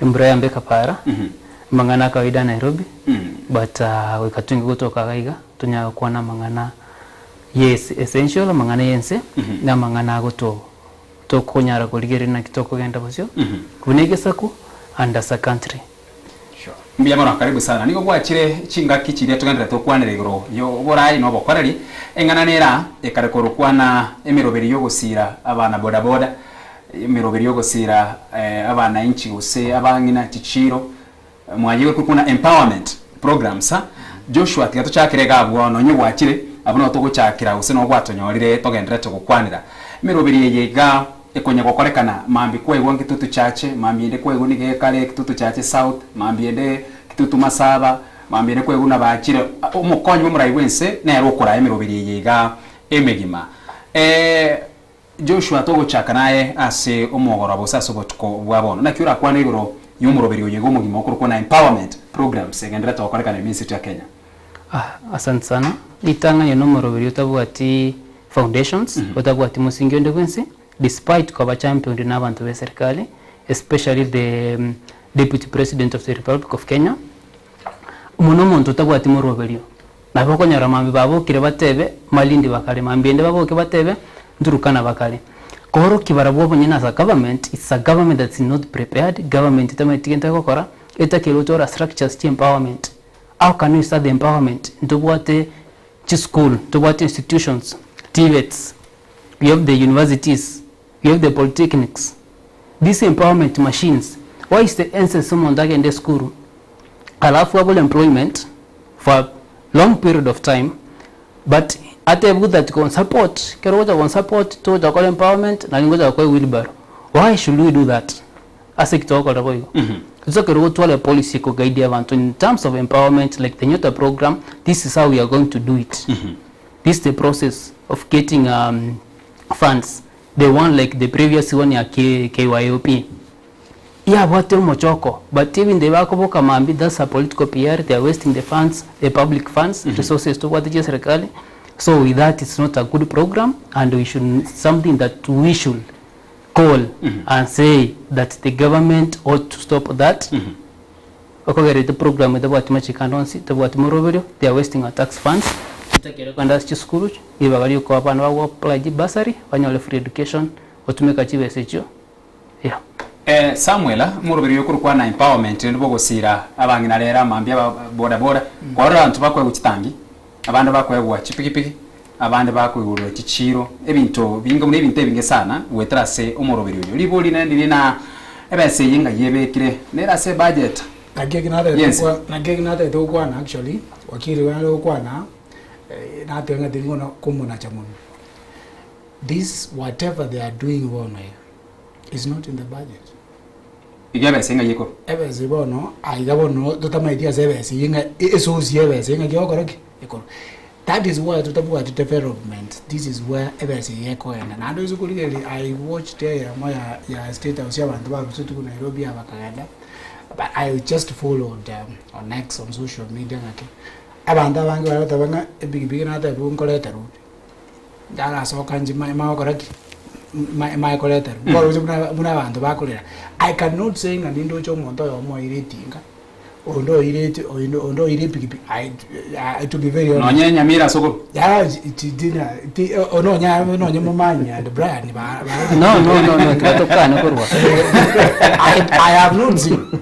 Embura yambeka para. Amang'ana a kawaida Nairobi. But goika twenge gotoka iga iga tonyare gokwana amang'ana yes essential amang'ana yense na amang'ana agoto tokonyara korigereria naki tokogenda bosio buna egesaku and as a country. Sure. Mbuya mono, karibu sana. Nigo gwachire chingaki chiria togendererete gokwanera igoro y'oborai na obokoreri. Eng'ana nera ekare korokwana emeroberi y'ogosiira abana bodaboda, emeroberi y'ogosiira abanainchi gose abang'ina chichiiro, Mwanyigwe korokwa empowerment programs. Joshua tiga tochakere iga abwo nonye gwachire abwo noo togochakera gose noo gwatonyorire togendererete gokwanera. Emeroberi eye iga ekonya gokorekana mambia kwaigwa Kitutu Chache, mambia ende kwaigwa nigo ekare Kitutu Chache South, mambia ende Kitutu Masaba, mambia ende kwaigwa buna bachire omokonyi bw'omorai bwense nere okoraya emeroberi eye iga emegima. Joshua togochaka naye ase omogoroba gose ase obotuko bwa bono. Naki orakwane igoro y'omoroberi oyo iga omogima okorokwa na empowerment programs egenderete gokorekana ime ense ya Kenya? Ah, asante sana. Ritang'ani nomoroberi otabwati foundations, otabwati mosingi onde bwensi, despite koba championed na abanto be serikali, especially the deputy president of the Republic of Kenya, Omo nomonto otabwati moroberio. Nabo okonyora mambia babokire batebe, Malindi bakare, mambia ende baboke batebe, Nturukana bakare. Koorokia barabwo abanyene as a government, it's a government that's not prepared, government etamanyeti gento egokora, etakeire gotora structures chia empowerment. How can we start the empowerment? Ntobwate chischool, ntobwate institutions, TVETs, we have the universities, we have the polytechnics. These empowerment machines, why is the essence omonto agende esukuru alafu abore employment for a long period of time but atebwe that go support ekero ogocha go support togocha gokora empowerment naende ngocha gokoa ewheelbarrow. Why should we do that? Ase ki togokora boigo? Totakeire gotwara epolicy ekoguide abanto in terms of empowerment like the Nyota program, this is how we are going to do it. This is the process of getting funds. The one like the previous one ya KYOP yabwate omochoko but even they bakoboka mambia that's a political PR they are wasting the funds the public funds resources tobwate chia serikali so with that it's not a good program and we should something that we should call and say that the government ought to stop that Okogerete program etabwati machiko ande onsi, etabwati moroberio, they are wasting our tax funds. Totakeire kogenda ase chisukuru, ribaga riokoa abana bago apply chibursary, banyore free education, gotumeka chibesa echio, yeah. Samuel, omoroberio oyo okorokwa empowerment rende bogosira abang'ina rero amambia aba boda boda, kwarora abanto bakoegwa chitangi, abande bakoegwa chipigipigi, abande bakoigorerwa chichiiro, ebinto binge buna ebinto ebinge sana goetera ase omoroberio oyo. Ribori naende riria na. Ebesa eye ng'ai ebekire? Nere ase ebudget Naki eki natagete Yes. gokwa- naki eki natagete gokwana actually, wakili iga nare gokwana, nateba ng'a tiri kono komonacha mono. This whatever they are doing bono iga, is not in the budget. Iga ebesa eng'ai ekorwa. Ebesa bono, aiga bono totamaeti ase ebesa eyio ng'a esource ya ebesa eyio ng'aki egokora ki? Ekorwa. That is why totabwati development, this is where ebesa eye ekogenda. Naende oise korigereria I watched eyemo ya ya state house ya abanto barusetwe korwa Nairobi aba bakagenda, but I just followed on X on social media ng'aki, abanto abange bare goteba ng'a epikipiki natebiwa nkoreterwa onde, ndarasoka inche manye manye gokora ki? Manye manye koreterwa. Nkoroche buna buna abanto bakorera, I cannot say ng'a nindoche omonto oyomo oire etinga. Onde oirete oinde onde oire epikipiki I I to be very honest. Nonye Nyamira ase okorwa. Yaya ti ti nonya nonye Momanyi and Brian ba ba No, no, no, no, tiga tokane korwa. I, I have not seen.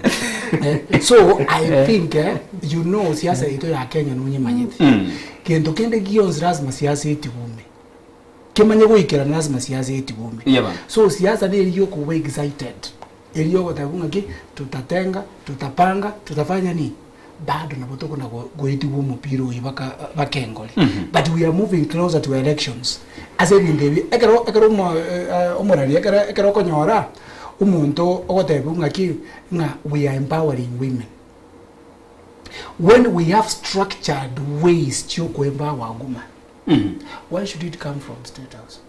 Eh, so I think eh, you know siasa yaito ya Kenya nonyemanyete. Gento kende gionsi lazima siasa etigume. Kemanye goikerana lazima siasa etigume. Iye bana. So siasa neri yokoba excited. Erio ogoteba ng'aki, Tutatenga, tutapanga, tutafanya nini? Bado nabo tokona goetigwa omopira oyio baka bakengore. But we are moving closer to elections. Ase ebinto ebi, ekero ekero omo omorari ekero ekero okonyora, omonto ogotebiwa ng'aki, ng'a we are empowering women. When we have structured ways chiokoempower woman, why should it come from state house?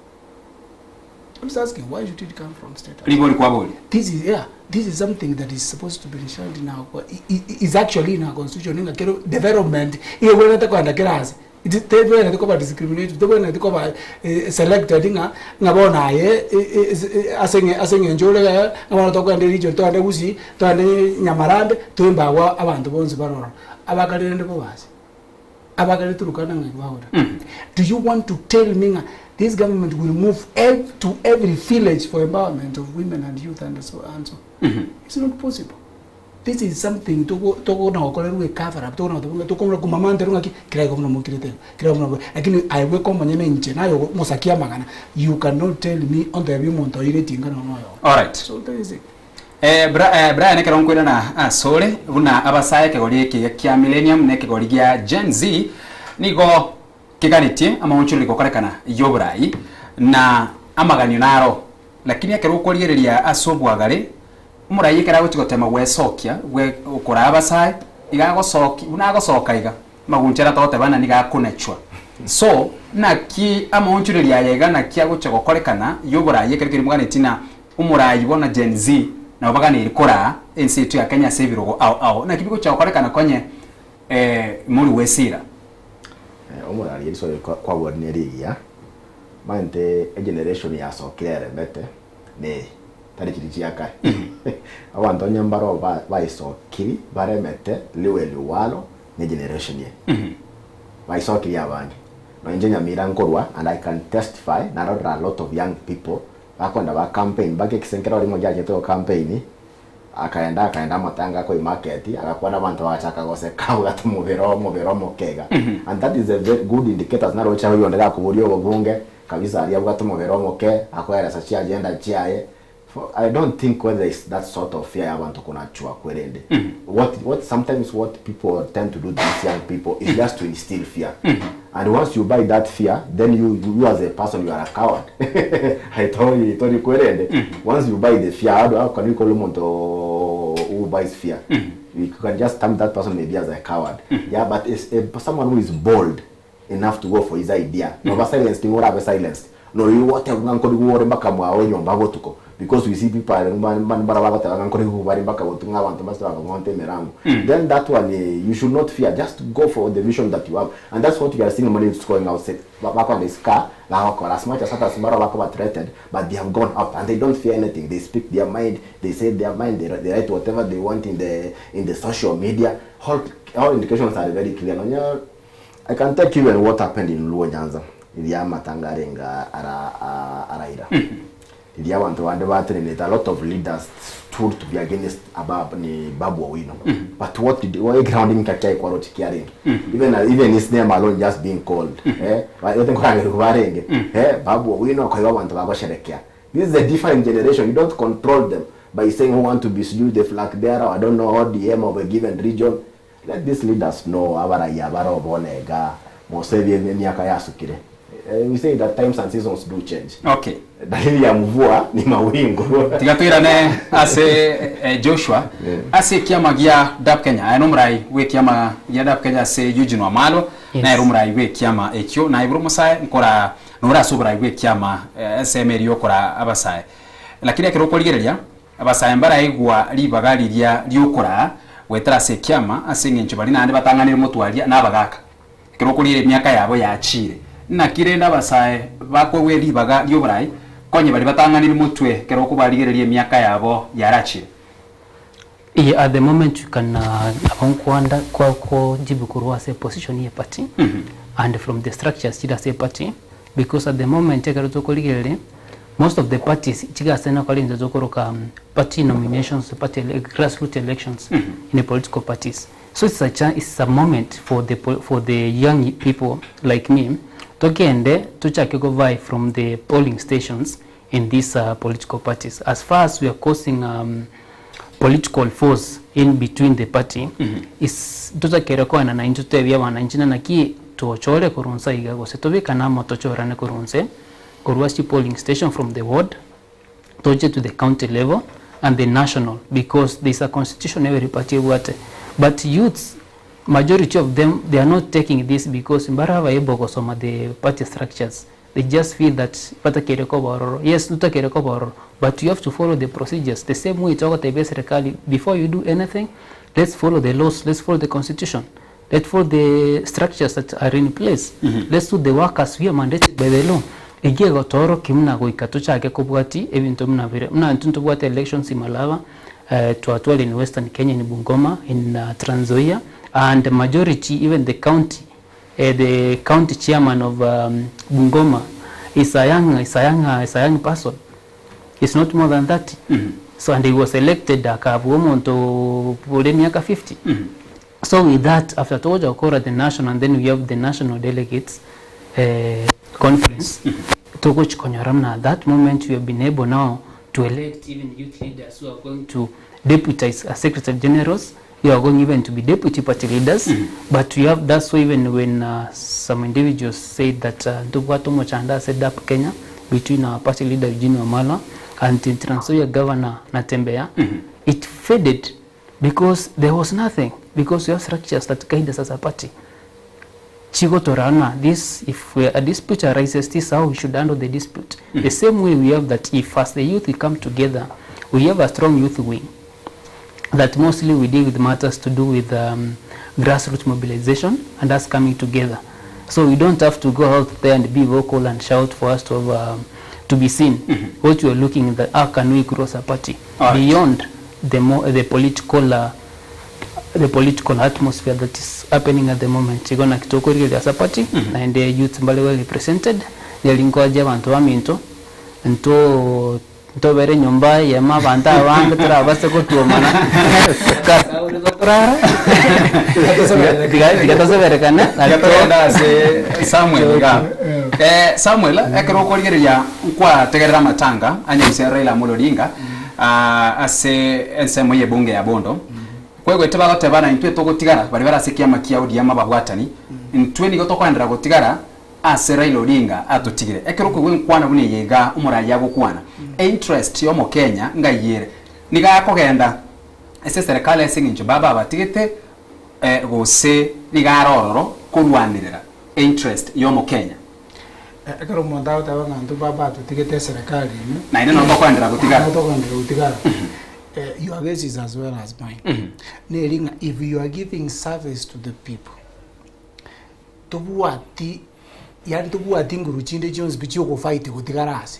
I'm just asking, why should it come from state house? Ribori kwaboria. This is yeah, this is something that is supposed to be enshrined in our is actually in our constitution ng'a kero development igegwenerete kogenda kera ase tebwenereti koba discriminated tebwenereti koba selected ng'a ng'a bono aye ase ase eng'encho ore ng'a bono tokogenda eregion togende gusii togende nyamarambe toembagwe abanto bonsi bare ororo. Abakare rende bobe ase. Abagare Turukana ng'aki bagora. Do you want to tell me ng'a this government will move ev to every village for empowerment of women and youth and so and so? It's not possible. This is something togo tokona gokorerwa ecover up tokona goteba ng'a tokona komamanterwa ng'aki kera igo buna mokirete igo, kera buna lakini aye bweka omonyene inche naye omosakia amang'ana you cannot tell me ontebie omonto oire etinga nonya oyomo. Alright. So that is it. Brian ekero nkoirana asore buna abasae ekegori eke kia Millennium na ekegori gia Gen Z nigo keganetie amaonchoreri gokorekana y'oborai na amaganio naro lakini ekero okorigereria ase obwagare omorai ekero agochi gotema gwesokia gwe okoraa abasae iga agosoki buna agosoka iga amagunchara togoteba ng'a nigo akonachwa so naki amaonchoreri aya iga naki agocha gokorekana y'oborai ekero keria moganetie na Omoraai bono Gen Z nabo baganeire koraa ense yaito ya Kenya ase ebirogo ao ao. Naki bigochia gokorekana konye mori gwesira? Omorari eriso kwabwati nere rigiya, omanyete egeneration yasokire eremete neye, tari chiria chia kare. Abanto onye mbaro baisokiri baremete liwe liwalo ne egeneration eye. Baisokiri abange. Nonye inche Nyamira nkorwa and I can testify narorire a lot of young people Bakoenda ba campaign mpaka ekisenkero orimo giachete go campaign akaenda akaenda amatanga akoi market agakwana abanto bagachaka goseka abwate omobere omobere omoke iga and that is a very good indicators naroche oyonde gakoboria obobunge kabisa aria abwate omobere omoke akoeresa chi agenda chiaye for I don't think whether is that sort of fear ya abanto konachwa kwerende what what sometimes what people tend to do to these young people is just to instill fear And once you buy that fear, then you, you as a person, you are a coward. I told you, told you kwerende. Once you buy the fear, how, do, how can you call omonto who buys fear? You can just term that person maybe as a coward. Yeah, but it's a, someone who is bold enough to go for his idea. Noba silenced, nigo orabe silenced. Nori goteba ng'a nkorigwa ore mpaka mwago nyomba botuko. Because we see people are mbara bagoteba ng'a nkorigwa bare mpaka botuko ng'a abanto mbase bakong'onta emerango. Then that one eh, you should not fear. Just go for the vision that you have. And that's what we are seeing many youths going out say bakoenda isiko aa bagokora as much as others mbaro bakoba threatened but they have gone out and they don't fear anything. They speak their mind, they say their mind, they, they write whatever they want in the in the social media. All, all indications are very clear. Nonya I can take you and what happened in Luo Nyanza riria amatanga arenge ara araira riria abanto bande batenenete a lot of leaders stood to be against abab ni Babu Owino but what did what ground nka kia ikwaro chikiarenge even even his name alone just being called eh yote nkoragerwa barenge eh Babu Owino koiba abanto bagosherekea This is a different generation, you don't control them. by saying who want to be sijui the flag bearer I don't know ODM of a given region let these leaders know abaraiya bare bono iga mosebie emiaka yasukire we say that times and seasons do change Okay. Dalili ya mvua ni mawingu. Tiga toirane ase eh, Joshua ase ekiama gia DAP Kenya aye nomorai bwa ekiama gia DAP Kenya ase Eugene Wamalwa Yes. nere omorai bwa ekiama ekio naye buna omosae nkora nore ase oborai bwa ekiama eh, ensemo eria yokora abasae lakini ekero okorigereria abasae mbaraigwa ribaga riria riokoraa goetera ase ekiama ase eng'encho baria naende batang'anire motwaria na abagaka Ekero okoriera emiaka yabo yachiire. Naki rende abasae bakoegwa ribaga ri'oborai, konye baria batang'anire motwe ekero okobarigereria emiaka yabo yarachire? Eye at the moment you can nabo nkwanda kwa kojibu korwa ase position ye party and from the structures chire ase party because at the moment ekero tokorigereria most of the parties chigase nakore into tokoroka party nominations party grassroot elections in the political parties. So it's a chan it's a moment for the for the young people like me togende tochake ko vie from the polling stations in these uh, political parties as far as we are causing um, political force in between the party mm -hmm. is totakere koena na inche totebie abananchi na naki tochore korwa nse iga gose tobekane amo tochorane korwa nse korwa ase polling station from the ward toche to the county level and the national because there is a constitution every party ebwate but youths majority of them they are not taking this because mbare able gosoma the party structures they just feel that batakeire koba ororo yes ntotakeire koba ororo but you have to follow the procedures the same way togotebia eserekari before you do anything let's follow the laws let's follow the constitution Let's follow the structures that are in place. Let's do the work as we are mandated by the law. Eki egotoorokia buna goika tochake kobwati ebinto buna bire. Buna intwe ntobwate elections in Malava, eh, twatware in Western Kenya, in Bungoma, in uh, Trans Nzoia, and the majority, even the county, eh, the county chairman of um, Bungoma is a young, is a young, uh, is a young person. It's not more than 30. So and he was elected akabua omonto ore emiaka 50. So with that after togocha gokora the national and then we have the national delegates eh, conference togochi konyora muna at that moment we have been able now to elect even youth leaders who are going to deputize as secretary generals you are going even to be deputy party leaders but we have that's why even when uh, some individuals said that uh, ntobwate omochando ase DAP Kenya between our party leader Eugene Wamalwa and the Trans Nzoia governor Natembeya it faded because there was nothing because we have structures that guide us as a party chigotorana this if we, a dispute arises this is how we should handle the dispute the same way we have that if as the youth we come together we have a strong youth wing that mostly we deal with matters to do with um, grassroots mobilization and us coming together. So we don't have to go out there and be vocal and shout for us to have, um, to be seen. What we are looking at, how can we grow as a party Alright. beyond the, mo the political uh, the political atmosphere that is happening at the moment. Igo naki tokorigereria as a party naende youth mbare well represented neri nkoaje abanto baminto nto Ntobere enyomba eyemo abanto abange torabase gotuomana kasaure gotorara tiga tiga toseberekane Tiga togende ase Samuel iga. Eh, Samuel, ekero okorigereria nkwategerera amatanga a Nyasae Raila Amolo Odinga ah, ase ensemo y'ebunge ya Bondo. Kwegwete bagoteba na intwe togotigara baria bare ase ekiama kia ODM ababwatani, intwe nigo tokoenderera gotigara Ase Raila Odinga atotigire. Ekero okoigwa enkwana buna eye iga omoraia agokwana, einterest ya omokenya ngai ere. Nigo akogenda ase eserekari ase eng'encho baba abatigete gose nigo are ororo korwanerera einterest ya omokenya. Ekero omonto agoteba ng'a intwe baba atotigete eserekari ime, Naende nabo tokoenderera gotigara. Nabo tokoenderera gotigara. Your guess is as well as mine. Neri ng'a if you are giving service to the people, Tobwati yaani tobwati nguru chinde chionsi pi chiogofight gotigara ase.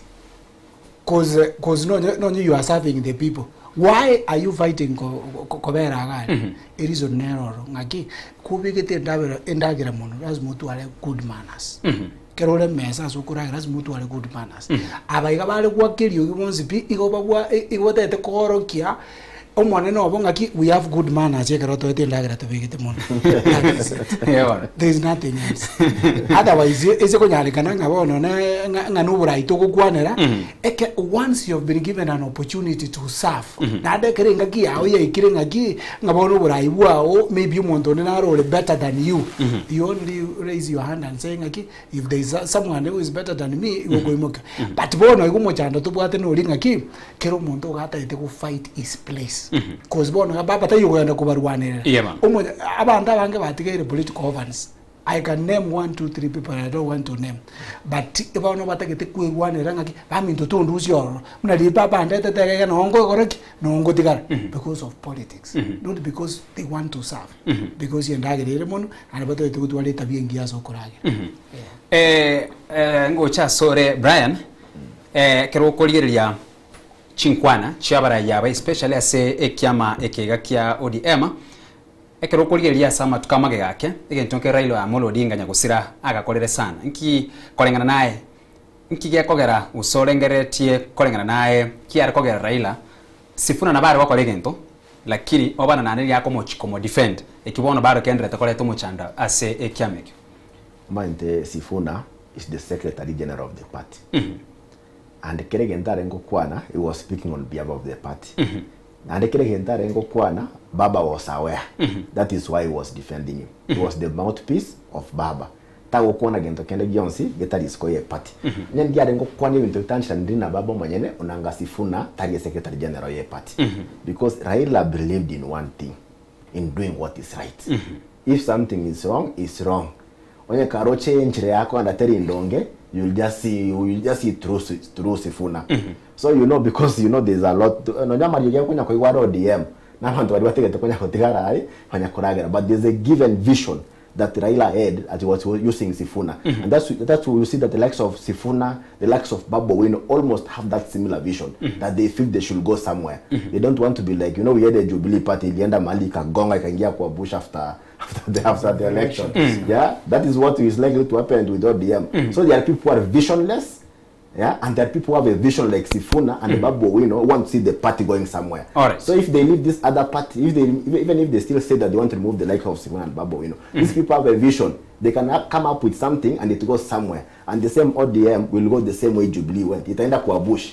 Cause cause nonye nonye you are serving the people, why are you fighting ko ko kobera iga aria? Ereason nere oro ng'aki, kobegete endabera endagera mono lazima otware good manners. Ekero ore mesa ase okoragera lazima otware good manners. Aba iga bare goaka eriogi bonsi pi, igo babwa igo batagete koorokia. Omonene obo ng'aki we have good manners ekero otoete endagera tobegete mono. That is it. There is nothing else. Otherwise ase konyarekana ng'a bono ne ng'a ng'a noborai togokwanera, eke once you have been given an opportunity to serve, naende ekero engaki yago yaikire ng'aki, ng'a bono oborai bwao maybe omonto onde naro ore better than you, you only raise your hand and say ng'aki if there is someone who is better than me igo okoimoka. But bono igo omochando tobwate nori ng'aki, Kera omonto igo atagete go fight his place cause bono iga baba taiyo kogenda kobarwanerera. Iye bono. Omo abanto abange batigaire political orphans. I can name one, two, three people I don't want to name. But bono batagete kwerwanerera ng'aki baminto tondusie ororo. Buna riria baba andetete iga iga noo nkogora ki? Noo ngotigara because of politics. Not because they want to serve. Because endagera ere mono naende batagete gotwara etabia engiya ase okoragera. Yeah. Eh, ngocha asore Brian, Ekero okorigereria chinkwana chi'abarai aba especially ase ekiama eke iga kia ODM, ekero okorigereria ase amatuko amagega ake, egento nke Raila Amolo Odinga nyagosira agakorire sana. Nki koreng'ana naye, nki gekogera gose orengereretie koreng'ana naye kiare kogera Raila, Sifuna nabo are gokora egento lakini obana naende nigo akomochi komo defend eki bono bado kenderete koreta omochando ase ekiama ekio. Omanyete Sifuna is the secretary general of the party and kera egento arenge gokwana he was speaking on behalf of the party naende kera egento arenge gokwana baba was aware that is why he was defending him he was the mouthpiece of baba tagokwana gento kende gionsi getari isiko ye party onye ndiarenge gokwana ebinto bitanchiraniri na baba omonyene onanga Sifuna tari esecretary general ye party because Raila believed in one thing in doing what is right If something is wrong, is wrong. Onye karoche enchera yakogenda teri ndonge, you will just see, you will just see through, through Sifuna. So you know because you know there's a lot, nonya amariogi akonya koigwa are ODM, na abanto baria batigete konya gotigara aria, banya koragera. But there's a given vision that Raila had as he was using Sifuna. And that's, that's why you see that the likes of Sifuna, the likes of Babu Owino almost have that similar vision that they feel they should go somewhere. They don't want to be like, you know, we had a Jubilee party ilienda mahali ikagonga ikaingia kwa bush after after the, after the election. Yeah, that is what is likely to happen with ODM. So there are people who are visionless. Yeah, and there are people who have a vision like Sifuna and Babu Owino who want to see the party going somewhere. Alright. So if they leave this other party, if they even if they still say that they want to remove the likes of Sifuna and Babu Owino, these people have a vision. They can come up with something and it goes somewhere. And the same ODM will go the same way Jubilee went. Itaenda kwa bush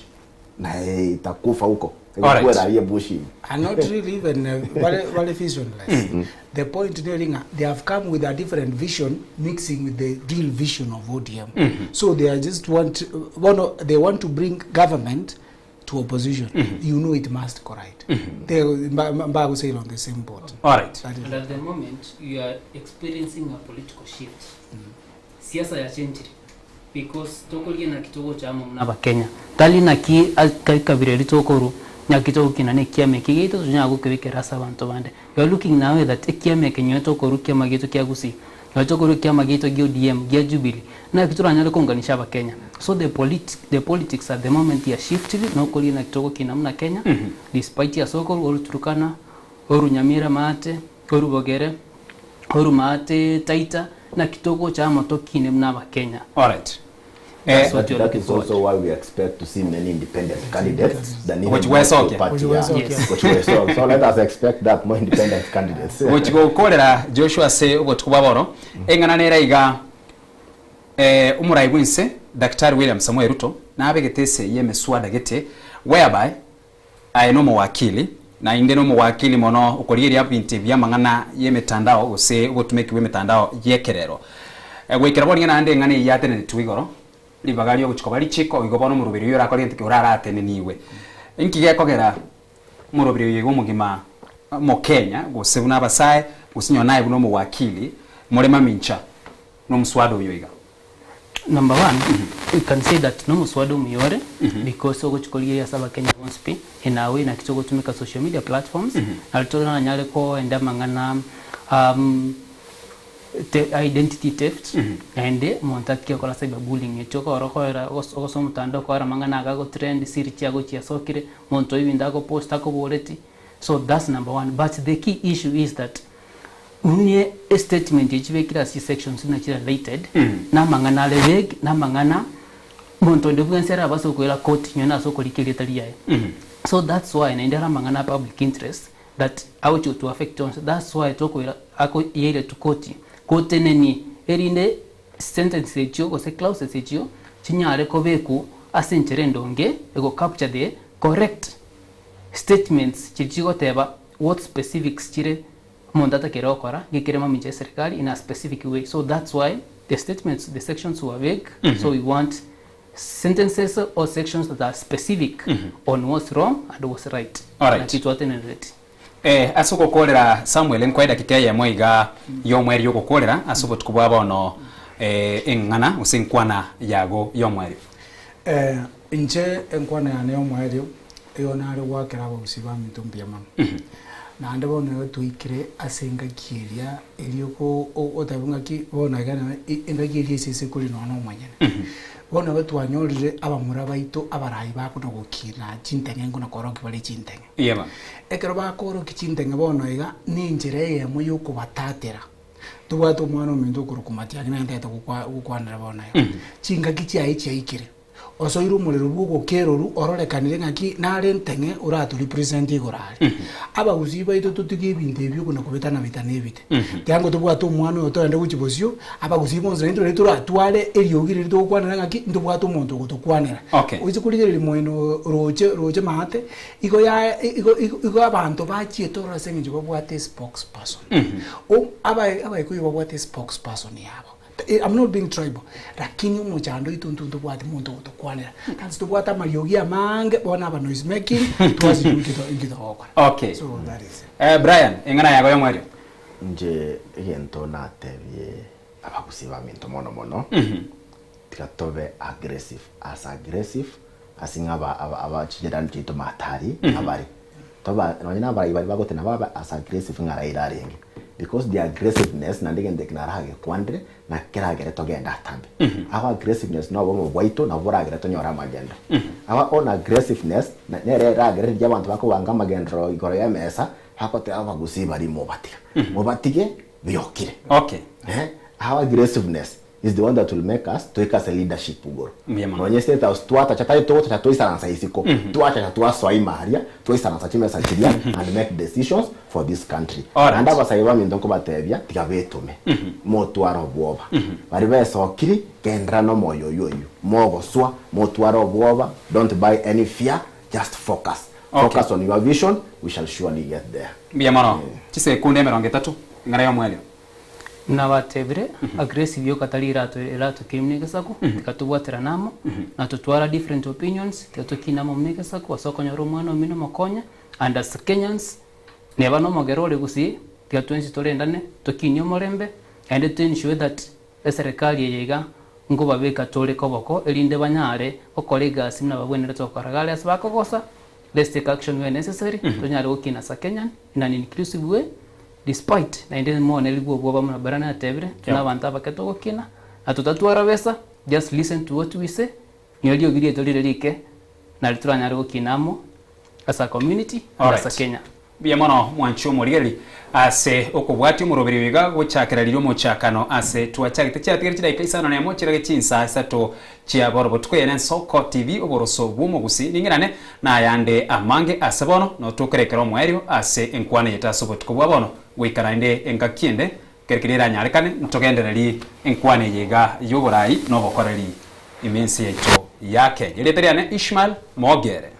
na itakufa huko. Alright. Itakuwa raia bush. are not really even very, very visionless. The point there, ng'a, they have come with a different vision mixing with the real vision of ODM. So they are just want, one, they want to bring government to opposition. You know it must correct. They mbago sail on the same boat. Alright. That is And at the moment you are experiencing a political shift. Siasa yachenjire because tokoria naki togocha amo buna abakenya tari naki ekabira eri tokorwa naki togokina na ekiama eke giaito tonyara gokebekera ase abanto bande. You are looking now that ekiama eke nyowe tokorwa ekiama giaito kia Gusii, nyowe tokorwa ekiama giaito gia ODM, gia Jubilee, naki toranyare kounganisha abakenya. So the polit the politics at the moment yashiftire nokoria naki togokina buna Kenya despite ase okorwa oru Turkana, oru Nyamira maate, oru Bogere, oru maate Taita, naki togocha amo tokine buna abakenya. Alright. That's Eh, what you're That looking is forward also to. why we expect to see many independent candidates than even Which we're multiple okay. party, Which we're yeah. okay. Yes. Which we're so. So let us expect that more independent candidates. gochi gokorera Joshua ase obotuko bwa bono eng'ana nere iga eh, omorai bwense Daktari William Samoei Ruto nabegete ase y'emeswada gete whereby Aye nomowakili, na inde nomowakili mono okorigereria ebinto ebi amang'ana y'emetandao gose obotumeki bw'emetandao y'ekerero. Goikera bono nigo naende eng'ana eyio yatenenetwe igoro, ribaga riogochia koba richiko, igo bono omoroberi oyio orakore gento ki orarateneniwe. Inki gekogera omoroberi oyo iga omogima omokenya gose buna abasae gose onye naye buna omowakili more mamincha nomoswada oyo iga? Number one, we can say that nomoswada omuya ore because ogochia korigereria ase abakenya bonsi pi in a way naki togotumeka social media platforms nari toranyare koenda amang'ana um, te identity theft naende omonto atiga gokora cyber bullying ekio okora okoera ogosoa omotandao okoera amang'ana iga agotrend siri chiago chiasokire omonto oyo ebinto agopost akoboreti so that's number one but the key issue is that Buna estatement echi chibekire ase chisections buna chire related, na amang'ana are vague, na amang'ana omonto onde bwensi arabase koira court nonya nase okorika erieta riaye. So that's why naende are amang'ana a public interest that agochia goto affect onsi that's why tokoira akoyeire to koti gotenenie erinde sentences echio gose clauses echio chinyare kobekwa ase enchera endonge ego capture the correct statements chiria chigoteba what specifics chire omonto atakere gokora gekere mamincha ya eserikali in a specific way so that's why the statements the sections were vague so we want sentences or sections that are specific on what's wrong and what's right. Alright. Naki twatenereti. Eh, ase ogokorera Samuel nkoe edakika eyemo iga y'omwerio ogokorera ase obotuko bwa bono eh, eng'ana gose enkwana yago y'omwerio. Eh, inche enkwana yane y'omoerio igo nare goakera abagusii baminto mbuya mono. Naende bono igo twaikire ase engaki eria eria oko oteba ng'aki bono iga nere engaki eria esese kori nonya na omonyene. Bono igo twanyorire abamura baito abarai bakona gokina chinteng'e nkona korokia bare chinteng'e. Yeba. Ekero bakorokia chinteng'e bono iga, na enchera eyemo ya okobatatera. Tobwate omwana ominto okorokwa Matiang'i naye ntagete gokwa gokwanera bono iga. Chingaki chiaye chiaikire, osoire omorero bwa ogokerorwa ororekanire ng'aki nare enteng'e orato represent igoro aria. Abagusii baito totige ebinto ebi okona kobetana betana ebite. Tiango tobwate omwana oyo toende gochia bosio, abagusii bonsi naintwe nario toratware eriogi riria togokwanera ng'aki ntobwate omonto ogotokwanera. Okay. Oise korigereria moino roche roche maate, igo ya igo igo igo abanto bachiete ororo ase eng'encho babwate espokesperson. O aba abaikuyu babwate espokesperson yabo. I'm not being tribal, lakini omochando oito intwe ntobwati monto ogotokwanera. That's tobwate amariogi amange, bono aba noise making, twasibwa inki to inki togokora. Okay. So that is it. Eh, Brian, eng'ana yago y'omwerio. Inche egento natebie abagusii baminto mono mono, tiga tobe aggressive, as aggressive ase ng'a aba aba aba chijirani chiaito matari abare. Toba nonye na abarai baria bagotena babe as aggressive ng'a Raila arenge. Because the aggressiveness naende egento eke naragekwanire na keragere togende atambe. Our aggressiveness na obomo bwaito nabwo boragere tonyore amagenderero. Our own aggressiveness na nere eragere riria abanto bakobanga amagenderero igoro ya emesa, bagoteba abagusii baria mobatiga. Mobatige biokire. Okay. Eh, our aggressiveness is the one that will make us toike ase leadership igoro. Mbuya mono. Nonye state house twatacha tari togotacha twaisaransa isiko, twachacha twasoa ime aria, twaisaransa chimesa chiria and make decisions for this country. Alright. Naende abasae baminto nkobatebia tiga betome, motware obwoba. Baria besokiri, genderera nomoyo oyio oyio, mogoswa, motware obwoba, don't buy any fear, just focus. Okay. Focus on your vision, we shall surely get there. Mbuya mono. Chisekunde emerongo etato, eng'ana y'omwerio. Nabatebire, aggressive yoka tari erato eratokirie buna egesaku, tikatobwaterana amo, na totwara different opinions, tiga tokine amo buna egesaku ase okonyora omwana omino omokonye, and as Kenyans, neba na omogere ore gusii, tiga twensi torendane, tokinie omorembe, naende to ensure that eserekari eye iga nkobabeka tore koboko erinde banyare gokora egasi buna babwenerete gokora. Iga aria ase bakogosa, let's take action where necessary, tonyare gokina as a Kenyan in an inclusive way, Despite, naende monerigwe obwoba buna Brian atebire, tuna abanto abake togokina, na totatwara besa, just listen to what we say, nigo riogi riaito rire rike, nari toranyare gokina amo as a community and as a Alright. Kenya. Mbuya mono mwanche omorigereria ase okobwatia omoroberi oyo iga gochakera riria omochakano ase twachagete chiatigere chidaika isano nemo chirage chinsa isato chia bono botuko eye nensoko TV oboroso bw'omogusi ning'irane Nayande amange ase bono notokerekere omoerio ase enkwana yaito ase obotuko bwa bono, goika naende engaki ende, kere keria eranyarekane, ntogendererie enkwana eye iga y'oborai na obokoreri ime ense yaito ya Kenya. Erieta riane Ishmael Mogere.